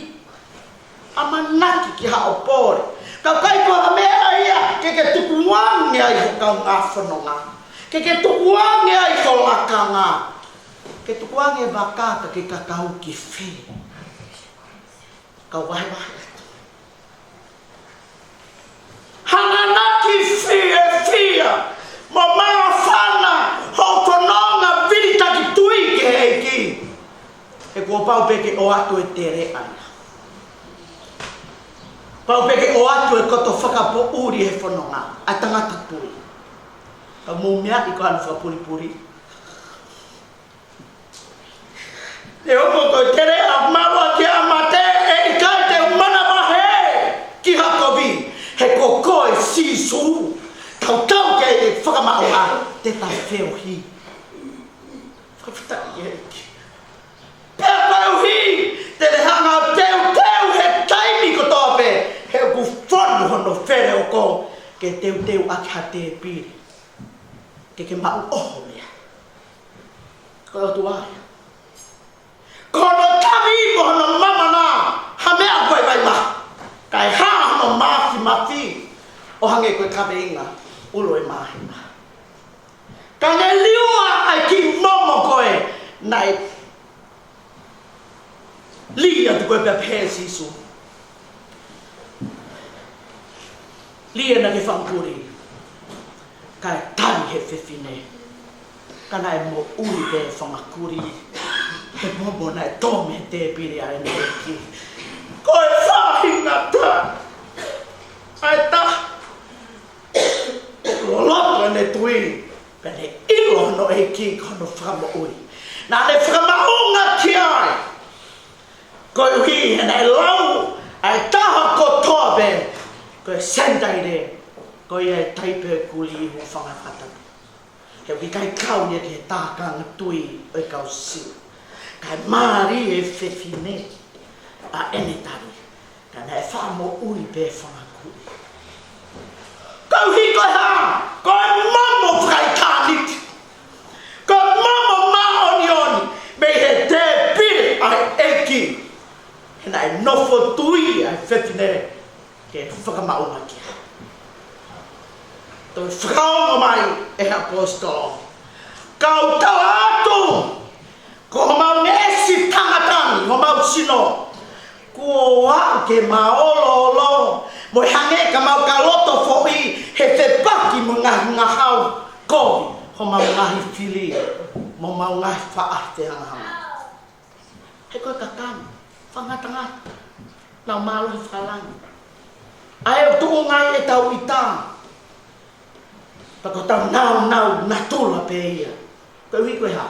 ʻAmanaki ki haʻo pole. Ka ʻoku ʻikai ko ha meʻa ia ke ke tukuange ai ho kaungā fononga, ke ke tukuange ai ho lakanga, ke tukuange e vaka ka ke kakau ki fē. Kau vahevahe atu. Hanganaki fiefia mo māfana hoʻo fononga vilitaki tui ki he ʻEiki. He kuo pau pē ke ʻoatu e teleʻa ia. Pau pē ke ʻoatu e koto fakapoʻuli he fononga ʻa e tangata tui. Ka mou meaʻi ko hano fakapulipuli. Neongo ko e teleʻa maua ki he mate, ʻe ʻikai te u manavahē ki ha kovi. He ko koe Sīsū, tautau ke fakamaʻunga, te ta feohi. Fakafetaʻi ki he ʻEiki. Pea koeʻuhi te ne hanga ʻo teuteu he taimi kotoa pē, he ʻoku fonu hono feleoko ke teuteu ʻaki ha tēpile ke ke maʻu ʻoho meʻa. Ko e ʻOtua ia. Ko hono tavi mo hono mamana ha meʻa vaivai maha, kae hā hono mafimafi ʻo hangē ko e kaveinga ulo e māhina. Ka ne liua ʻa e kiʻi momo ko ē naʻe lī atu ko ē pea pehē ʻe Sīsū, lī ena ki he fanga kuli, kae tali ʻe he fefine. Ka naʻe moʻui pē fanga kuli he momo naʻe tō mei he tēpile ʻa ʻene ʻEiki. Ko e faʻahinga taha, ʻa e taha loloto ʻene tui, pea ne ʻilo hono ʻEiki ko hono Fakamoʻui. Naʻa ne fakamaʻunga ki ai. Koeʻuhi he naʻe lau ʻa e taha kotoa pē ko e Senitaile, ko ia e taipe kuli ʻi he hūfanga he fakatapu. He ʻoku ʻikai kau ia ki he tākanga tui ʻo e kau Siu. Kae mālie e fefine ʻa ʻene tali, ka naʻe fakamoʻui pē fanga kuli. Koeʻuhi ko e hā? Ko e momo fakaʻitāniti. Ko e momo māʻoniʻoni mei he tēpile ʻa e ʻEiki. He naʻe nofo tui ʻa e fefine ke fakamaʻunga ki ai. Toe fakaongo mai ʻe he ʻaposetolo, kau tala atu, ko homau ngeʻesi tangata ni, homau sino, kuo aʻu ke māʻoloʻolo, mo e hangē ka mau ka loto foʻi he fepaki mo e ngaahi ngahau kovi homau ngaahi fili, mo homau ngaahi faʻahi fehangahanga. He ko e kakano, fakangatangata, nau mālohi fakalangi. ʻA ia ʻoku tuʻunga ai ʻetau ʻita, pea ko ʻetau nāunau natula pē ia. Koeʻuhi ko e hā?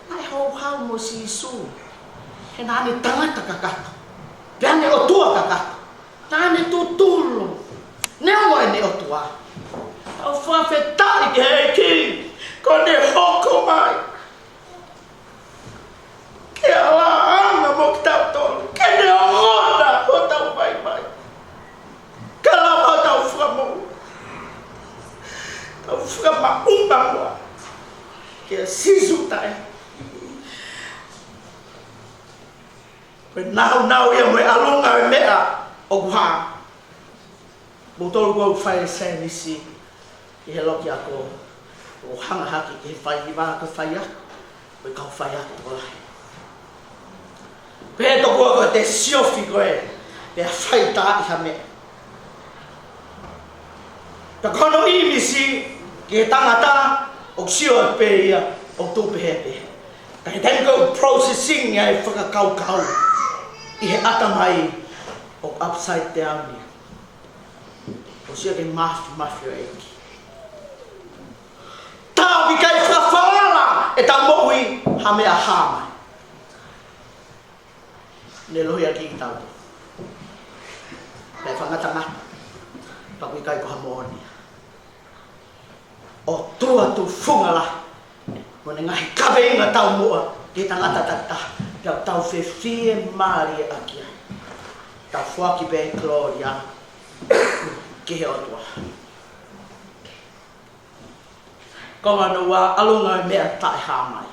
Naʻe houhau mo Sīsū. He naʻa ne tangata kakato, pea ne ʻOtua kakato. Naʻa ne tutulu, neongo ʻene ʻOtua. Tau fakafetaʻi ki he ʻEiki, ko ʻene hoko mai ke ala ange mo kitautolu, ke ne ongona hotau vaivai, kae lava hotau fakamoʻui, tau fakamaʻunga muʻa ki Sīsū taʻe. Ko e naunau ia mo e ʻalunga e meʻa ʻoku hā. Mou tolu ko e fai e sēnisi ʻi he loki ako. ʻO hanga hake ki he fai hiva ko e faiako. Ko e kau faiako ko lahi. Pea tokua ko e te siofi ko e, pea fai tā ʻi ha meʻa. Pea ko hono ʻīmisi ki he tangata ʻoku sio pē ia ʻoku tuʻu pehē pē. Ka he taimi ko e processing ia e fakakaukau ʻi he ʻatamai ʻoku upside down ia. ʻO sio ki he mafimafi ʻo e ʻEiki. Tau ʻikai fakafalala ʻetau moʻui ha meʻa hā mai. Ne lohi ʻaki kitautolu. Pea fakangatangata. Pea ʻoku ʻikai ko ha moʻoni. ʻOtua tufunga lahi. Mo ʻene ngaahi kaveinga taumuʻa ki he tangata takitaha. Pea tau fiemālie ʻaki ai. Tau foaki pē e kolōlia ki he ʻOtua. Ko hono ua, ʻalunga e meʻa taʻehāmai.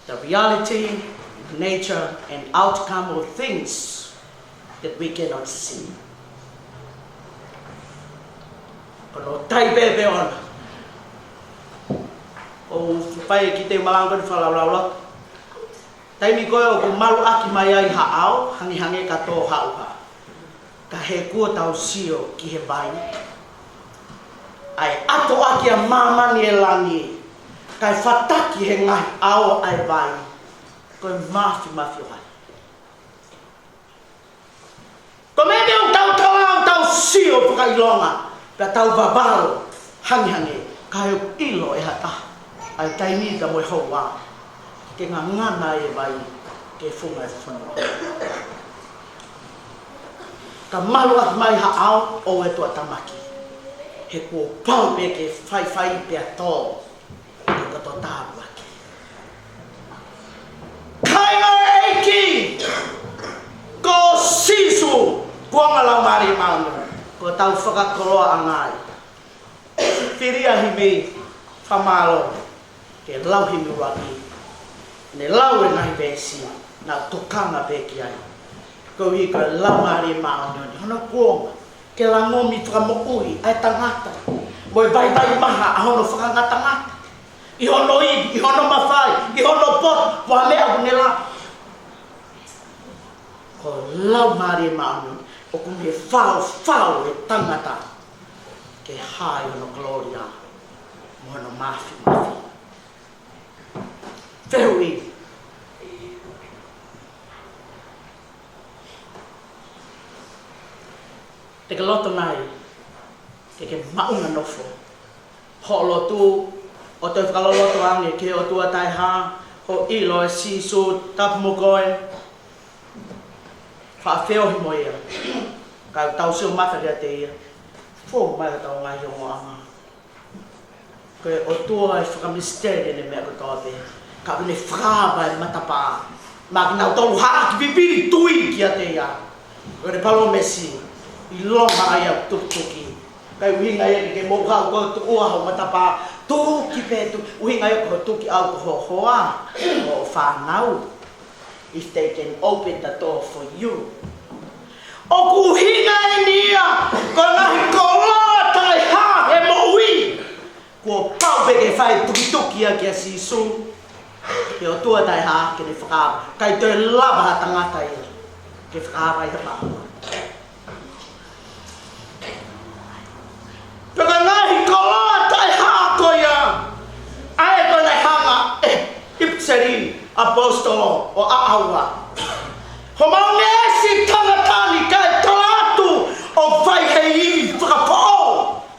The reality, nature, and outcome of things that we cannot see. Ko hono taipe pē ʻona. ʻOku ou fai ki he malanga ko eni fakalaulauloto. Taimi ko ē ʻoku maluʻaki mai ai ha ʻao, hangehangē ka tō ha ʻuha. Ka he kuo tau sio ki he vai. ʻA e ʻato ʻaki ʻa māmani e langi. Kae fataki he ngaahi ʻao ʻa e vai. Ko e mafimafi ʻo hai. Ko e meʻa ʻoku tau tala, ʻoku tau sio fakaʻilonga, pea tau vavalo, hangehangē, ka ʻoku ʻilo ʻe ha taha ʻa e taimi pea mo e houa ke ngangana e vai ki he funga e fonua. Ka maluʻaki mai ha ʻao, ʻoua ʻe tuʻatamaki. He kuo pau pē ke faifai pea tō. Ko e toto tāpuaki. Kāinga ʻo e ʻEiki, ko Sīsū, kuonga Laumālie Māʻoniʻoni, ko ʻetau fakakoloaʻanga ia. Fili ʻa e himi fakamālō, ke lau himi ʻuluaki, ne lau e ngaahi veesi, naʻa tau tokanga pē ki ai. Koeʻuhi ko e Laumālie Māʻoniʻoni, hono kuonga, ke langomi fakamoʻui ʻa e tangata, mo e vaivai maha ʻa hono fakangatangata, ʻi hono ivi, ʻi hono mafai, ʻi hono poto, mo ha meʻa ʻoku ne lava. Ko e Laumālie Māʻoniʻoni, ʻoku ne faufau e tangata, ke hā ʻi hono kolōlia, mo hono mafimafi. Fehuʻi. Te ke loto nai ke ke maʻunga nofo hoʻo lotu, ʻo toe fakaloloto ange ki he ʻOtua taʻehā, hoʻo ʻilo ʻe Sīsū tapu mo koe? Faʻa feohi mo ia. Ka tau sio mata kiate ia, fou mai hotau ngaahi ongoʻanga. Ko e ʻOtua ʻe fakamisiteli ʻene meʻa kotoa pē. Ka ʻoku ne fakaava e matapā maʻa kinautolu haʻaki vivili tui kiate ia. Ko ʻene palōmesi, ʻilonga ia ʻoku tukituki. Kae ʻuhinga ia ke ke mou haʻu ʻo tuʻu ʻa hoʻo matapā, tuki pē tuki. ʻUhinga ia ko e tuki ʻau ko hoʻo hoa, hoʻo fānau. If they can open the door for you. ʻOku ʻuhinga eni ia, ko e ngaahi koloa taʻehā he moʻui. Kuo pau pē ke fai tukituki ia kia Sīsū, ki he ʻOtua taʻehā ke ne fakaava. ʻIkai toe lava ha tangata ia ke fakaava ia maʻa. Pea ko e ngaahi koloa taʻehā ko ia, ʻa ē ko ē naʻe hanga ʻe he ʻipiseli ʻaposetolo ʻo ʻaʻau. Homau ngeʻesi tangata ni kae tala atu ʻoku fai he ivi fakafoʻou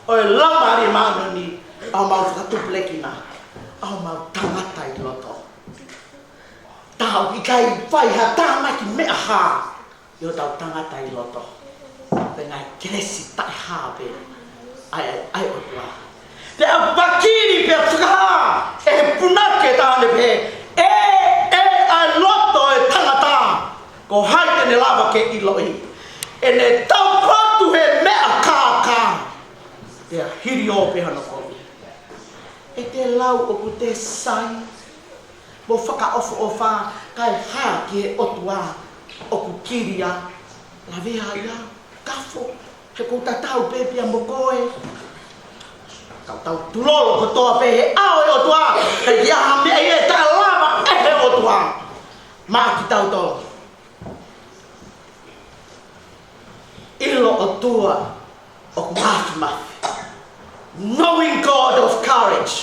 ʻo e Laumālie Māʻoniʻoni, ʻa homau fakatupulekina ʻa homau tangata ʻi loto. Tau ʻikai fai ha tānaki meʻa hā ʻi hotau tangata ʻi loto. Pea ngaahi kelesi taʻehā pē ʻa e, ʻa e ʻOtua. Pea ʻoku vakili pea fakahā ʻe he punake taha ne pehē, ʻe, ʻe ʻa e loto e tangata, ko hai te ne lava ke ʻiloʻi? ʻE ne taupotu he meʻa kākā, pea hili ʻo pē hono kovi. ʻE te Au ʻoku te sai, mo fakaʻofoʻofa, kae hā ki he ʻOtua ʻoku kilia. Lavea ia, kafo, he ʻoku tatau pē pea mo koe. Ka tau tulolo kotoa pē he ʻao ʻo e ʻOtua, ʻikai ha meʻa ia ʻe taʻelava ʻe he ʻOtua maʻa kitautolu. ʻIlo ʻOtua ʻoku māfimafi. Knowing God of courage,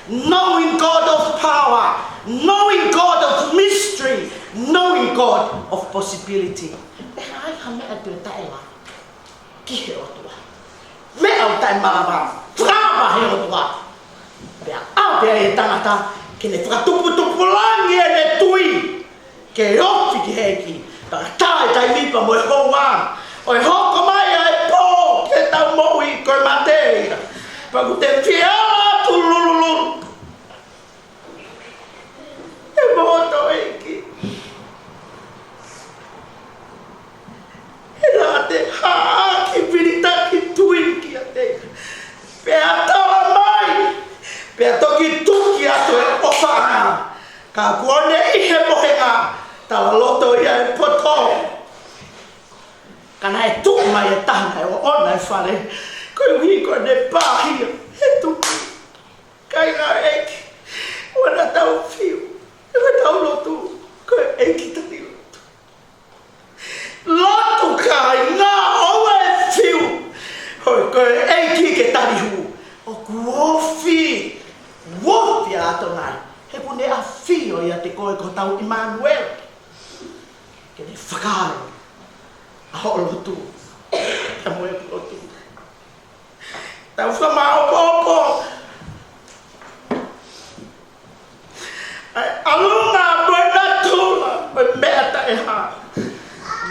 knowing God of power, knowing God of mystery, knowing God of possibility. ʻE ʻikai ha meʻa te ne taʻelava ki he ʻOtua. Meʻa ʻoku taʻemalava, fakamaʻa he ʻOtua. Pea ʻave ʻe he tangata ke ne fakatuputupulangi ʻene tui, ke ofi ki he ʻEiki. Pea ka tā e taimi pea mo e houa, ʻo e hoko mai ʻa e pō ki heʻetau moʻui ko e mate ia. Pea ʻoku te fie ʻalu atu lulululu. ʻE moto ʻEiki. He naʻa te hā ʻaki vilitaki tui kiate ia. Pea tala mai, pea toki tuki atu e ʻofaʻanga. Ka kuo ne ʻi he mohenga, tala loto ia ʻe poto. Ka naʻe tuʻu mai e taha naʻe ʻoʻona e fale, koeʻuhi ko ʻene pāhia he tupu. Kāinga ʻEiki, ʻoua naʻa tau fiu, ʻoua naʻa tau lotu, ko e ʻEiki tali lotu. Lotu kāinga, ʻoua ʻe fiu, hoi ko e ʻEiki ke tali hū. ʻOku ofi, ofi ʻa ʻAtonai, he ʻoku ne ʻafio ʻiate koe ko hotau ʻImanuela. Ke ne fakaʻau ʻa hoʻo lotu, ʻa mo e lotu. Tau fakamaʻopoʻopo. ʻA e ʻalunga mo e natula, mo e meʻa taʻehā.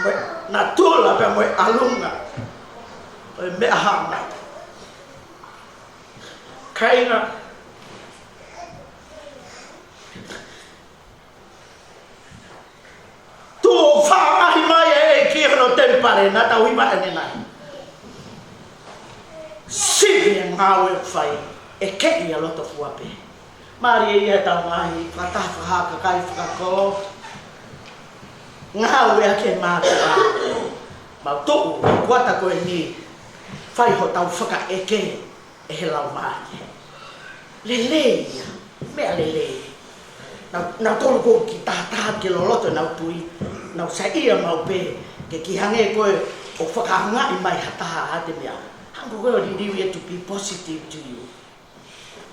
Mo e natula pea mo e ʻalunga, mo e meʻa hā mai. Kāinga, tuʻu faʻahi mai e ʻEiki hono temipale naʻa tau hiva ʻanenai. Sivi e ngāue ʻoku fai, ʻe keʻi ʻa loto fua pē. Mālie ia ʻetau ngaahi fakataha fakahā kakai fakakolo. Ngāue ʻaki e mātuʻa. Mau tuʻu, kuata ko eni, fai hotau fakaʻeke ʻe he Laumālie. Lelei ia, meʻa lelei. Nau, nau tolu ko ki tahataha ke loloto nau tui, nau saiʻia maʻu pē, ke ki hangē ko e ʻoku fakaangaʻi mai ha taha ha te meʻa. Hangē ko e liliu ia to be positive to you.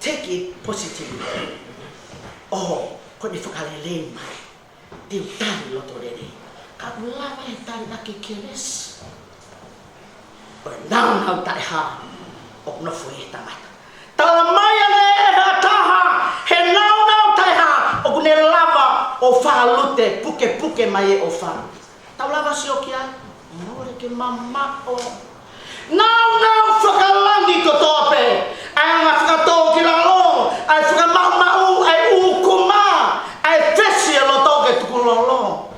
Take it positively. ʻO, ko ʻene fakalelei mai. Te u tali loto lelei. Ka ʻoku lava e tali ʻaki e kelesi. ʻO e nāunau taʻehā ʻoku nofo ʻi he tangata. Tala mai ange ʻe ha taha, he nāunau taʻehā ʻoku ne lava ʻo fālute pukepuke mai e ʻofa. Tau lava sio ki ai, mole ke mamaʻo. Nāunau fakalangi kotoa pē, ʻa e anga fakatōkilalo, ʻa e fakamaʻumaʻu, ʻa e ʻūkuma, ʻa e fesi e loto ke tukulolo.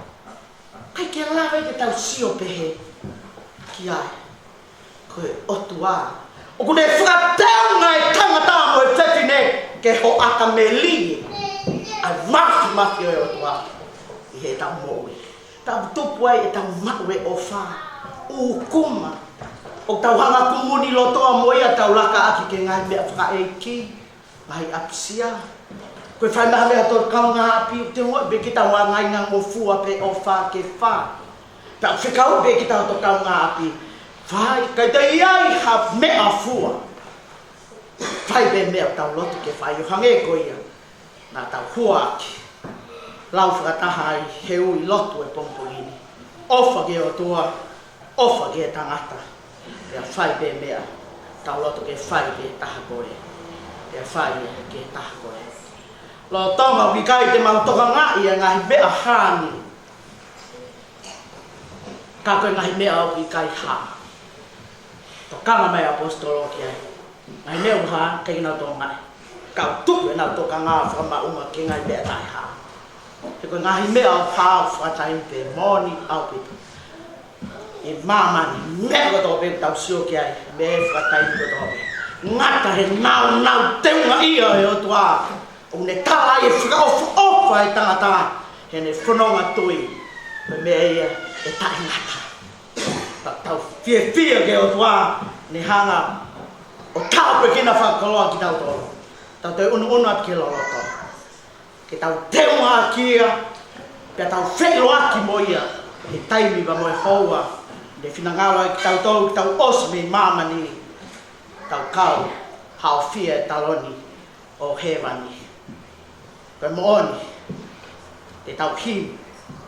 ʻIkai ke lava ke tau sio pehē ki ai. Ko e ʻOtua ʻoku ne fakateunga e tangata mo e fefine ke hoʻata melie ʻa e māfimafi ʻo e ʻOtua ʻi heʻetau moʻui. Tau tupu ai ʻetau maʻu e ʻofa, ʻūkuma. ʻOku tau hanga kumuni lotoa mo ia, tau laka ʻaki ke ngaahi meʻa fakaʻeiki, ngaahi ʻapisia. Ko e fai mai ha meʻa ʻa hoto kaungāʻapi, ʻoku te ongoʻi pē kita ʻoku ngaahi ngangofua pē ʻofa ke fai. Pea fekau pē kita ʻa hoto kaungāʻapi. Fai, ʻikai toe ʻi ai ha meʻafua. Fai pē meʻa ʻoku tau loto ke fai, ʻo hangē ko ia naʻa tau hua ʻaki. Lau fakataha ai he ui lotu e pongipongi ni. ʻOfa ki he ʻOtua, ʻofa ki he tangata. Pea fai pē meʻa tau loto ke fai ki he taha ko ē. Pea fai ki he taha ko ē. Lolotonga ʻoku ʻikai te mau tokangaʻi e ngaahi meʻa hā ni, ka ko e ngaahi meʻa ʻoku ʻikai hā. Tokanga mai ʻaposetolo ki ai. Ngaahi meʻa ʻoku hā, ʻikai ke nau tokangaʻi. Ka ʻoku tuku ʻenau tokanga fakamaʻunga ki he ngaahi meʻa taʻehā. He ko e ngaahi meʻa ʻoku hā ʻoku fakataimi pē, moʻoni ʻaupito. ʻI māmani, meʻa kotoa pē ʻoku tau sio ki ai, meʻa fakataimi kotoa pē. Ngata he naunau teungaʻia ʻo e ʻOtua. ʻOku ne tala ai e fakaʻofoʻofa ʻo e tangata heʻene fononga tui. Ko e meʻa ia ʻe taʻengata. Tau, tau fiefia ki he ʻOtua, ne hanga ʻo tāpuekina fakakoloa kitautolu. Tau toe ʻunuʻunu atu ki he loloto. Ke tau teungaʻaki ia, pea tau feʻiloaki mo ia, he taimi pea mo e houa, ne finangalo ai kitautolu ke tau ʻosi mei māmani, tau kau haofia e taloni ʻo hēvani. Ko e moʻoni, te tau himi,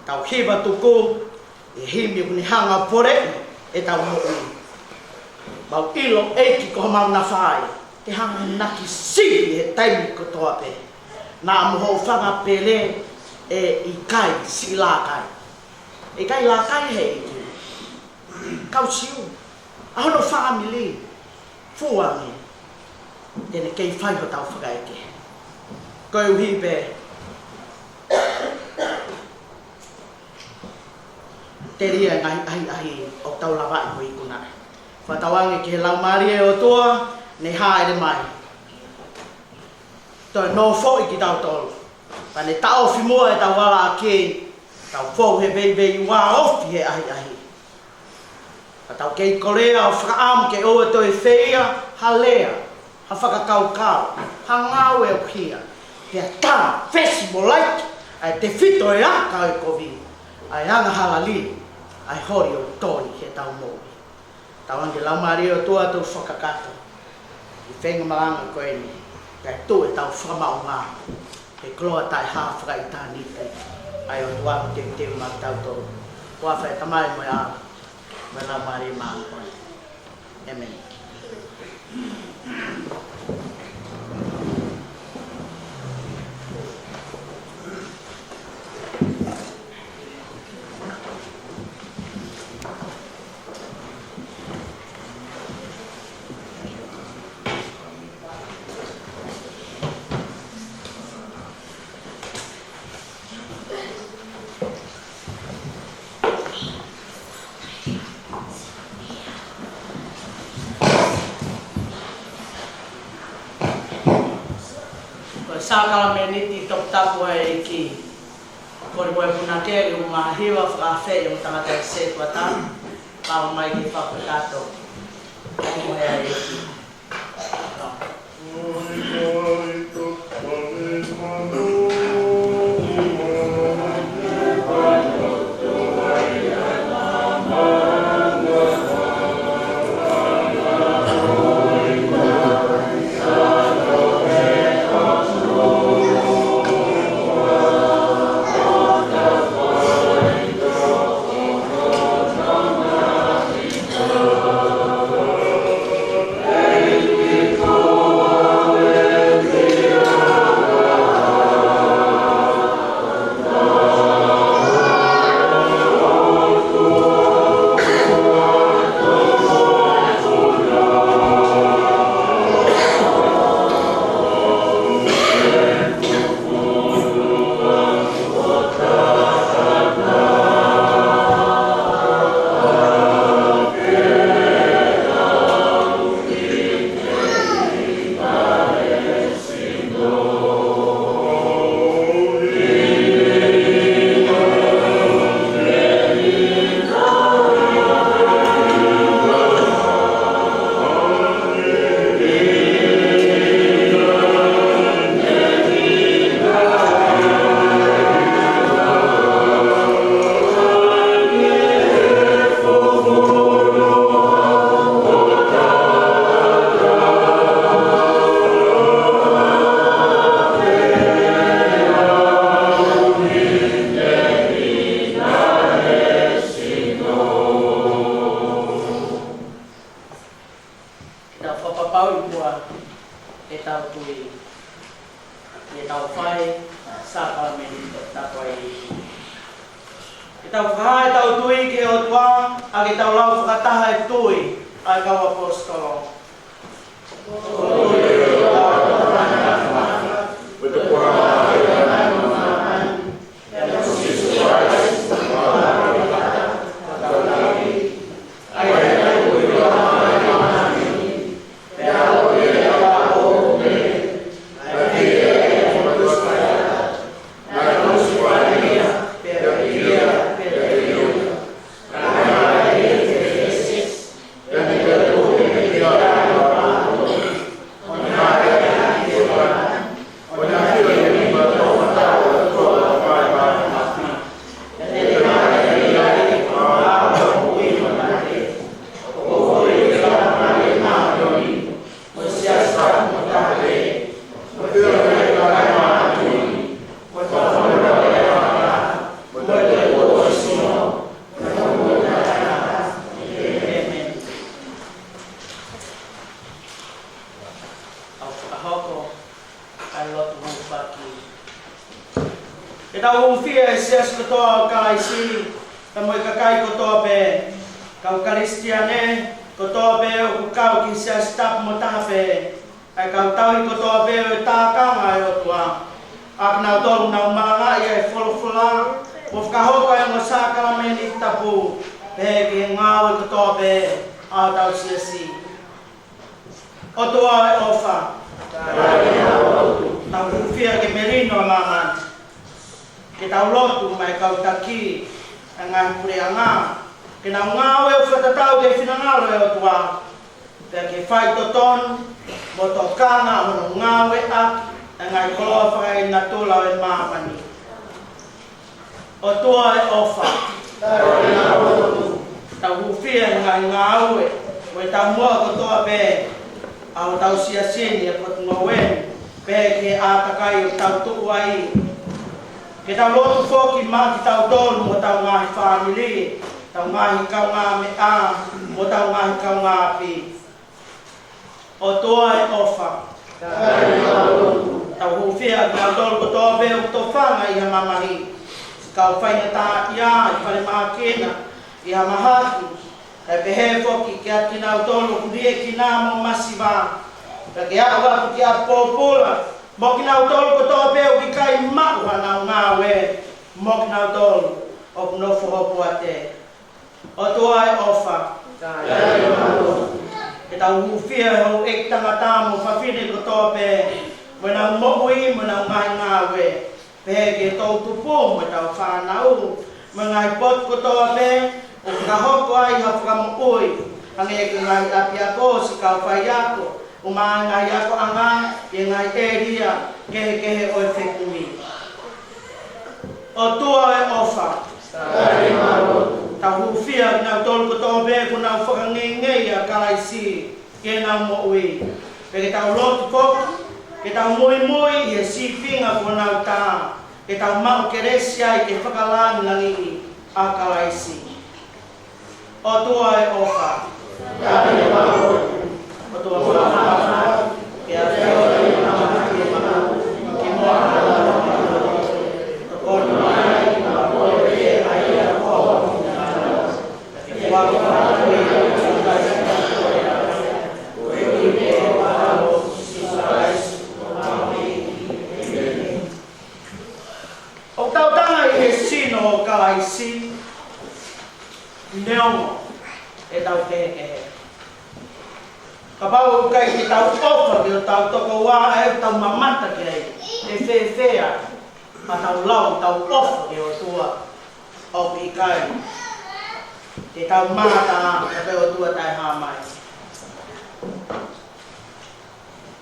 tau hiva tuku, ʻi he himi ʻoku ne hanga ʻo poleʻi ʻetau moʻui. Mau ʻilo ʻEiki ko homau nafa ia, te hanga ʻo naki sivi he taimi kotoa pē. Naʻa mo hoʻo fanga pele ʻe ʻikai siʻi lākai. ʻIkai lākai he ʻEiki. Kau Siu, ʻa hono fāmili, fua ange, te ne kei fai hotau fakaʻekeʻeke. Koeʻuhi pē, telia e ngaahi ʻahiʻahi ʻoku tau lavaʻi mo ikuna. Fakatauange ki he Laumālie ʻo e ʻOtua, ne hāʻele mai. Toe nofoʻi kitautolu. Pea ne taʻofi muʻa ʻetau ala ʻaki, tau fou he veiveiua ofi he ʻahiʻahi. Ka tau kei kolea ʻo fakaʻamu ke ʻoua toe feia ha lea, ha fakakaukau, ha ngāue ʻoku hia. Pea tā fesi mo laiki, ʻa e tefito ʻo e aka ʻo e kovi, ʻa e angahala lī, ʻa e holi ʻoku tō ʻi heʻetau moʻui. Tauange Laumālie ʻo e ʻOtua tau fakakakato ʻi he feinga malanga ko eni, kae tuʻu ʻetau fakamaʻunga he koloa taʻehā fakaʻitāniti ʻa e ʻOtua ʻoku teuteu maʻatautolu. Huafa ʻo e Tamai mo e ʻAlo mo e Laumālie Māʻoniʻoni. ʻĒmeni. Ko e sākalameniti toputapu ʻa e ʻEiki. Ko e moe punake ʻi he ʻuhinga hiva fakaafeʻi ʻo e tangata ʻi he sētuata, pau mai ki he fakakakato. Ko e moe ʻa e ʻEiki. Ke tau fakapapauʻi muʻa ʻetau tui. Ke tau fai sākalameniti toputapu ʻa e ʻEiki. Ke tau fakahā ʻetau tui ki he ʻOtua, ʻa ia ke tau lau fakataha e tui ʻa e kau ʻaposetolo. Paki. Ke tau hūfia e siasi kotoa ʻo Kalaisi, pea mo e kakai kotoa pē, kau Kalisitiane kotoa pē ʻoku kau ki he siasi tapu mo taha pē, ʻa e kau tauhi kotoa pē ʻo e tākanga ʻo e ʻOtua, ʻa kinautolu ʻoku nau malangaʻi ʻa e folofola, mo fakahoko ʻa e ongo sākalamēniti tapu, pehē ki he ngāue kotoa pē ʻa hotau siasi. ʻOtua ʻo e ʻofa. Tau hūfia ke melino ʻa māmani. Ke tau lotu maʻa e kau taki ʻa e ngaahi puleʻanga, ke nau ngāue ʻo fakatatau ki he finangalo ʻo e ʻOtua, pea ke fai totonu mo tokanga hono ngāueʻaki ʻa e ngaahi koloa fakaenatula ʻo e māmani. ʻOtua ʻo e ʻofa. Tau hūfia he ngaahi ngāue mo e taumuʻa kotoa pē ʻa hotau siasi ni ʻi he potungāue ni, pehē ki he ʻātakai ʻoku tau tuʻu ai. Ke tau lotu foki maʻa kitautolu mo hotau ngaahi fāmili, hotau ngaahi kaungāmeʻa, mo hotau ngaahi kaungāʻapi. ʻOtua ʻo e ʻofa. Tau hūfia kinautolu kotoa pē ʻoku tofanga ʻi ha mamahi, siʻi kau faingataʻaʻia ʻi falemahaki na, ʻi ha mahaki, kae pehē foki kiate kinautolu ʻoku liʻekina mo masiva, pea ke aʻu atu ki ʻapi pōpula, mo kinautolu kotoa pē ʻoku ʻikai maʻu haʻanau ngāue, mo kinautolu ʻoku nofo hopoate. ʻOtua ʻo e ʻofa. Ke tau hūfia he houʻeiki tangata mo fafine kotoa pē, mo ʻenau moʻui, mo ʻenau ngaahi ngāue, pehē ki he toʻu tupu mo ʻetau fānau, mo e ngaahi potu kotoa pē ʻoku fakahoko ai ha fakamoʻui, hangē ko e ngaahi ʻapiako, siʻi kau faiako, ʻumaʻā e ngaahi akoʻanga ʻi he ngaahi ʻēlia kehekehe ʻo e fekumi. ʻOtua ʻo e ʻofa. Tau hūfia kinautolu kotoa pē kuo nau fakangeingeia ʻa Kalaisi ki heʻenau moʻui. Pea ke tau lotu foki, ke tau muimui ʻi he sīpinga kuo nau tā, ke tau maʻu kelesi ai ke fakalāngilangiʻi ʻa Kalaisi. ʻOtua ʻo e ʻofa. ʻOtua ʻo e ʻofa. ʻOku tau tanga ʻi he sino ʻo Kalaisi, neongo ʻetau kehekehe. Kapau ʻoku ʻikai ke tau ʻofa ki hotau tokoua ʻa ē ʻoku tau mamata ki ai, ʻe fēfē haʻatau lau ʻetau ʻofa ki he ʻOtua? ʻOku ʻikai. Te tau mamata ki he ʻOtua taʻehāmai.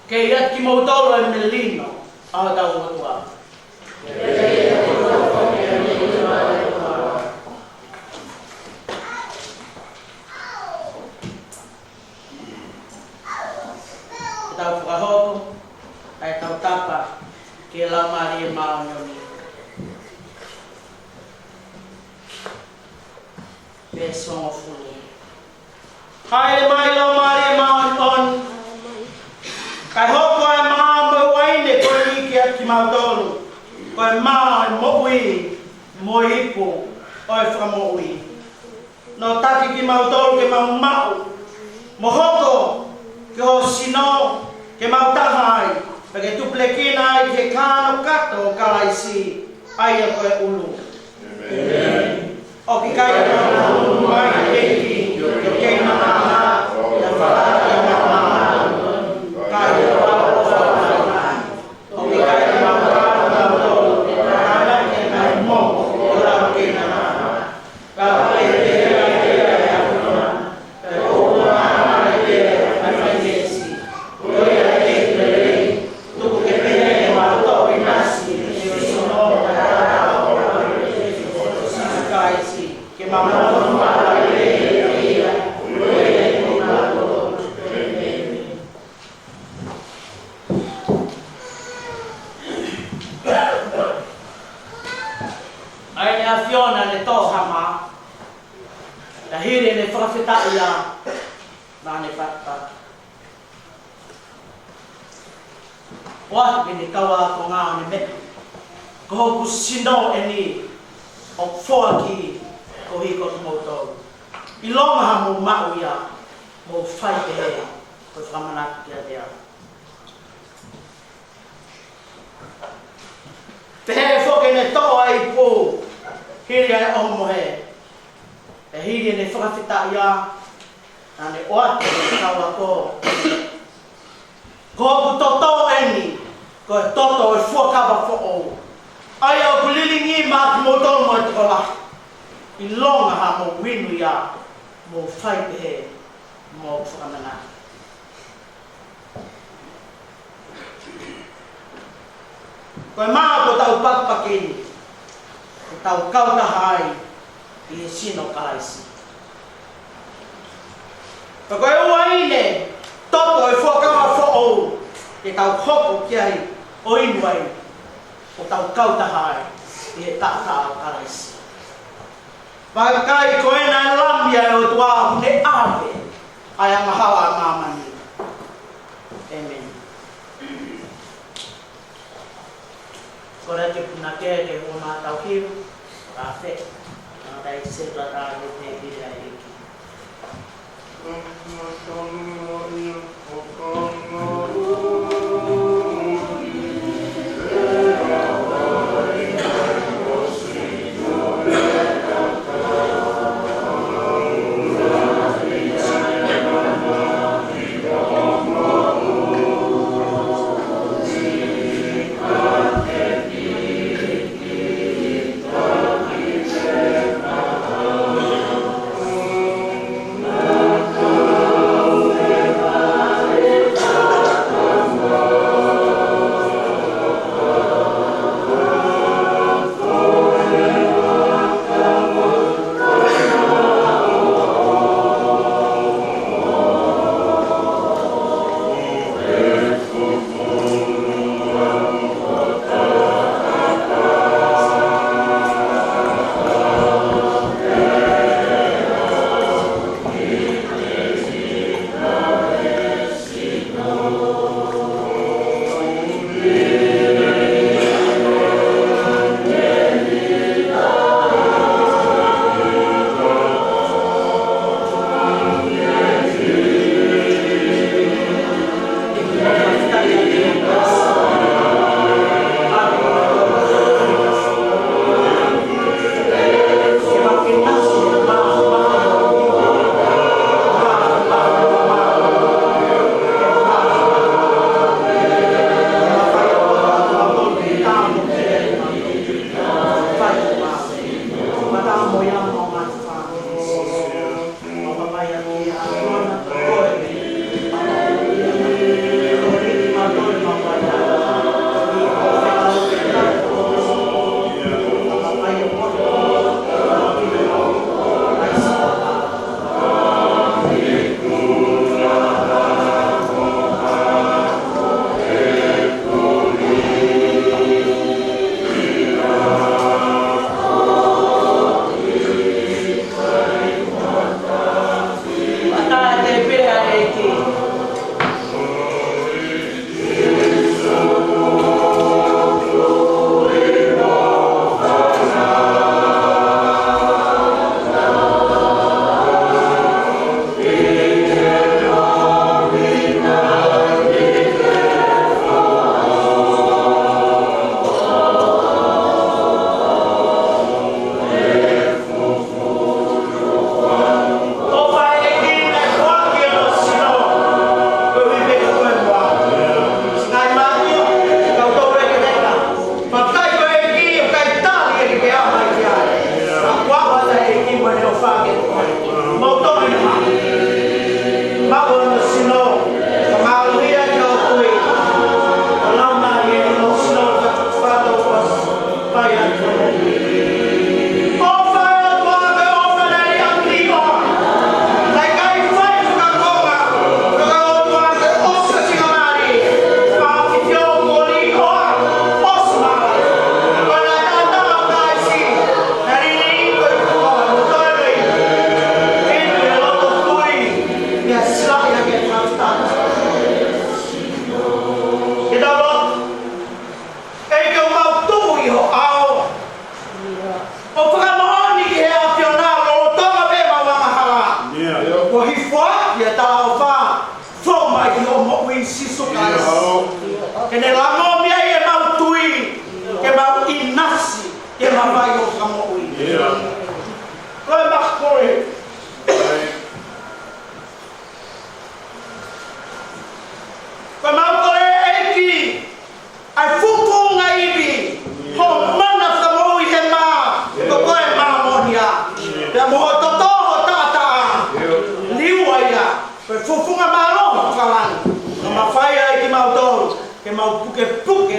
Ke ʻiate kimoutolu ʻa e melino ʻa hotau ʻOtua. Ke tau fakahoko ʻa e tautapa ki he Laumālie Māʻoniʻoni. Veesi hongofulu. Hāʻele mai Laumālie Māʻoniʻoni, kae hoko ʻa e mā mo e uaine ko eni kiate kimautolu, ko e mā ʻo e moʻui mo e ipu ʻo e fakamoʻui. Nō taki kimautolu ke mau maʻu, mo hoko ki ho sino, ke mau taha ai, pea ke tupulekina ai ki he kanokato ʻo Kalaisi, ʻa ia ko e ʻulu. ʻOku ʻikai ke nau ʻunu mai ʻEiki, ke kei na ʻa na, na fala ia na ʻa na, ka ia ʻoku ʻofa mai. ʻOku ʻikai ke nau ʻunu mai ʻEiki, ke kei na ʻa na, ka ʻoku ʻikai ke nau ʻunu mai ʻEiki, ke kei na ʻa na. ʻA ia ne ʻAfiona ne tō Hama, ka hili ʻene fakafetaʻi ia, naʻa ne patipati. ʻOatu ʻene kau ākonga ʻo ne meʻa, ko hoku sino eni ʻoku foaki koeʻuhi ko kimoutolu. ʻIlonga haʻamou maʻu ia, mou fai pehē, ko e fakamanatu kiate au. Pehē foki ʻene toʻo ʻa e ipu, hili ʻa e ʻohomohe, pea hili ʻene fakafetaʻi, naʻa ne ʻoatu ki he kau ako, ko hoku toto eni, ko e toto ʻo e fuakava foʻou, ʻa ia ʻoku lilingi maʻa kimoutolu mo e tokolahi. ʻIlonga haʻamou inu ia, mou fai pehē, mou fakamanatu. Ko e mā ʻo ʻetau pakipaki ni, ke tau kautaha ai ʻi he sino ʻo Kalaisi. Pea ko e uaine, toto ʻo e fuakava foʻou, ke tau hoko ki ai ʻo inu ai, ʻo tau kautaha ai ʻi he taʻataʻa ʻo Kalaisi. Vakai, ko ena e Lami ʻa e ʻOtua ʻoku ne ʻave ʻa e angahala ʻa māmani. ʻĒmeni. Kole ke punake ke hū mai ʻetau hiva, kafe, na tai se ta ta te te te te.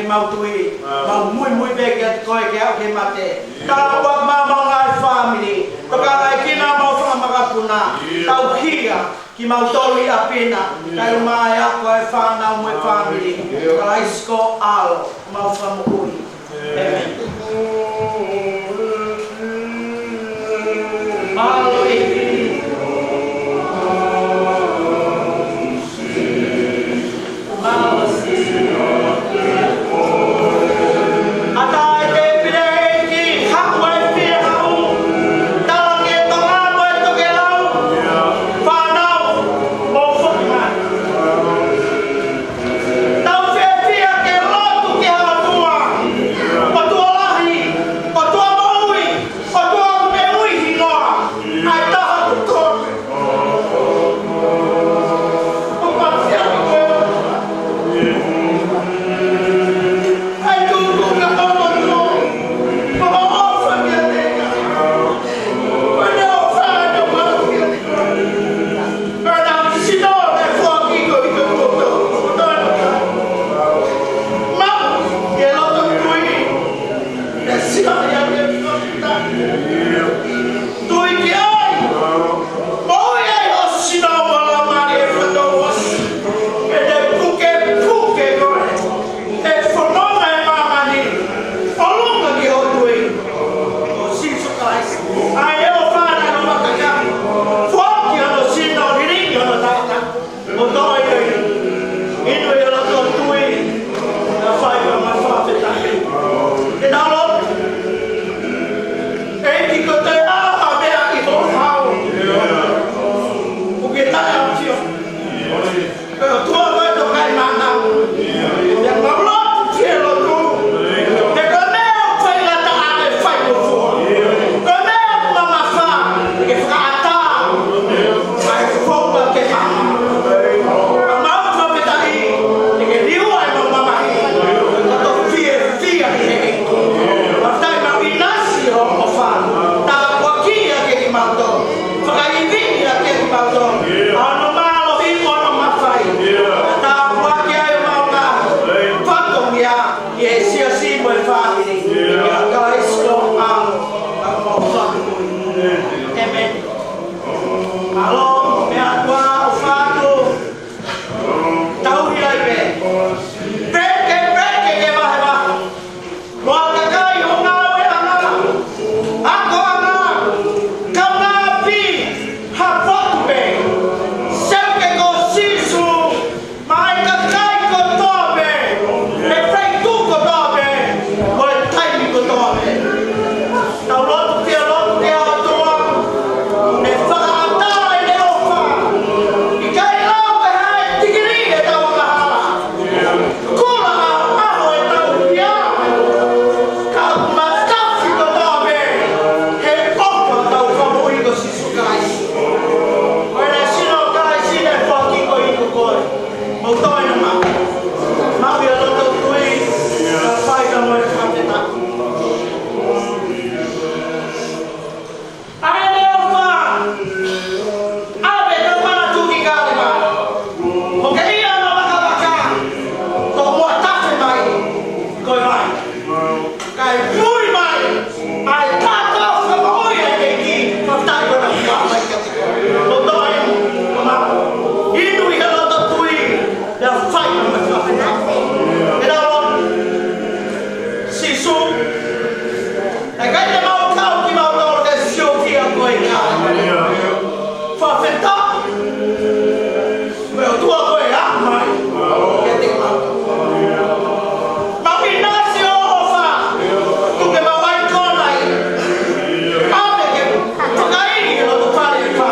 mau tui, mau muimui pē kiate koe ke aʻu ki he mate. Tāpuakiʻi mai homau ngaahi fāmili, tokangaʻi kinaua homau fanga makapuna, tauhi kimautolu ʻi ʻapi na, kae ʻumaʻā e ako ʻa e fānau mo e fāmili, Kalaisi ko ho ʻAlo, homau Fakamoʻui. ʻĒmeni. Mālō ʻEiki. Mālō Sīsū. ʻAtā e tēpile ʻEiki, haʻu e fiemaʻu. Tala ki he Tonga mo e tokelau. Fānau, mou foki mai. Tau fiefia ke lotu ki he ʻOtua. ʻOtua lahi, ʻOtua moʻui, ʻOtua ʻoku ne ui hingoa, ʻa e taha ko koe. ʻOku ʻafio koe. ʻA e tuʻunga ʻo e ʻOtua, ʻo ʻofa kiate ia. Ko ʻene ʻofa ʻoku mau kiate koe. Tui ki ai. Moʻui ai ho sino mo e laumālie fakatouʻosi. ʻE te pukepuke koe. ʻE fononga e māmani ʻo ʻolunga ki hoʻo tui. ʻO Sīsū Kalaisi. ʻA e ʻofa naʻa ne fakakakato. Foaki hono sino, lilingi hono taʻataʻa. Mo toe inu ʻi he loto tui, naʻa fai ʻa e fakafetaʻi. ʻE tau lotu. ʻEiki ko e taha pē ʻi ho hau. ʻOku ke taʻeʻaonga. Ko e ʻOtua ko e tokaimaʻananga. ʻE mau lotu ki he lotu. He ko e meʻa ʻoku faingataʻa ʻe fai mo fua. Ko e meʻa ʻoku mamafa ke fakaʻatā. Mai founga ke mama. Ka mau fakafetaʻi, ʻe ke liua ʻemau mamahi. Ka tau fiefia ʻi he ʻEiki. Fakafetaʻi mau ʻinasi hoʻo ʻofa. Tāpuakiʻi ʻa kimautolu. Fakaivia kimautolu. ʻA hono mālohi mo hono mafai. Tāpuakiʻi ai homau ngaahi fatongia. ʻI he siasi mo e fāmili. ʻIa Kalaisi ko ho ʻAlo, ko homau Fakamoʻui. ʻĒmeni. Mālō, meʻa atu ā ʻofa atu. Tauhi ai pē. Peke, peke ke vahevahe. Loa kakai ho ngāueʻanga. Akoʻanga. Kaungāʻapi. Ha potu pē. Seuke ko Sīsū. Maʻa e kakai kotoa pē, ʻi he feituʻu kotoa pē, mo e taimi kotoa pē. Tau lotu ki he lotu ki he ʻOtua, ʻe fakaʻatā ʻene ʻofa. ʻIkai lau pe hā e tikilī ʻetau angahala. Kula ʻa e ʻaho ʻetau hia. Ka matafi kotoa pē, he ʻofa ʻetau Fakamoʻui ko Sīsū Kalaisi. Ko ʻene sino ʻo Kalaisi naʻe foaki ko ē ko koe. Mou toe ʻi he maʻu. Maʻu ʻi he loto tui, ka fai ka mo e fakafetaʻi. ʻA ʻene ʻofa, ʻave ʻetau manatu ki Kalevale. ʻO ke ʻi ai ʻa e vakavaka, tomuʻa tafe mai, ko e vai. Kae puli mai, ʻa e kātoa fakamoʻui ʻa e ʻEiki, fakafetaʻi ko ena kuo ʻomai kiate koe. Loto ai, ʻo maʻu. Inu ʻi he loto tui, pea fai mo e fakafetaʻi. ʻE lau ʻa Sīsū, ʻikai te mau kau kimautolu ke sio kia koe ka. Fakafetaʻi. Ko e ʻOtua ko e aʻu mai kiate kimautolu. Mau ʻinasi hoʻo ʻofa, tuku ke mau ʻai kona ai. ʻAve ke fakaʻili ʻi loto fale ʻi fā.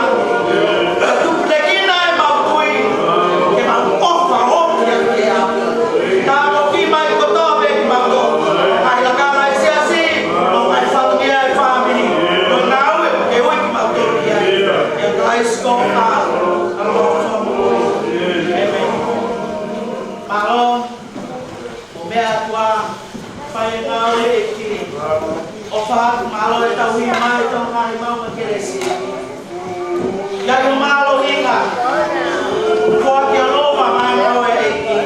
Tupu leki na ʻemau kui, ke mau ʻofa ʻo kia kia. Tāpuakiʻi mai kotoa pē kimautolu. ʻAi lakanga e siasi, ʻo ʻai fatongia e fāmili. Ko e ngāue, ke ui kimautolu ki ai. ʻIa Kalaisi ko e ʻAlo, ʻa e Fakamoʻui. ʻĒmeni. Mālō, ʻo meʻa atu ā, fai e ngāue ʻEiki. ʻOfa atu, mālō e tauhi mai, tau ngaahi maʻu mo e kelesi. ʻIa ʻi ho mālohinga, ko e ʻAlo ma mai ngāue ʻEiki.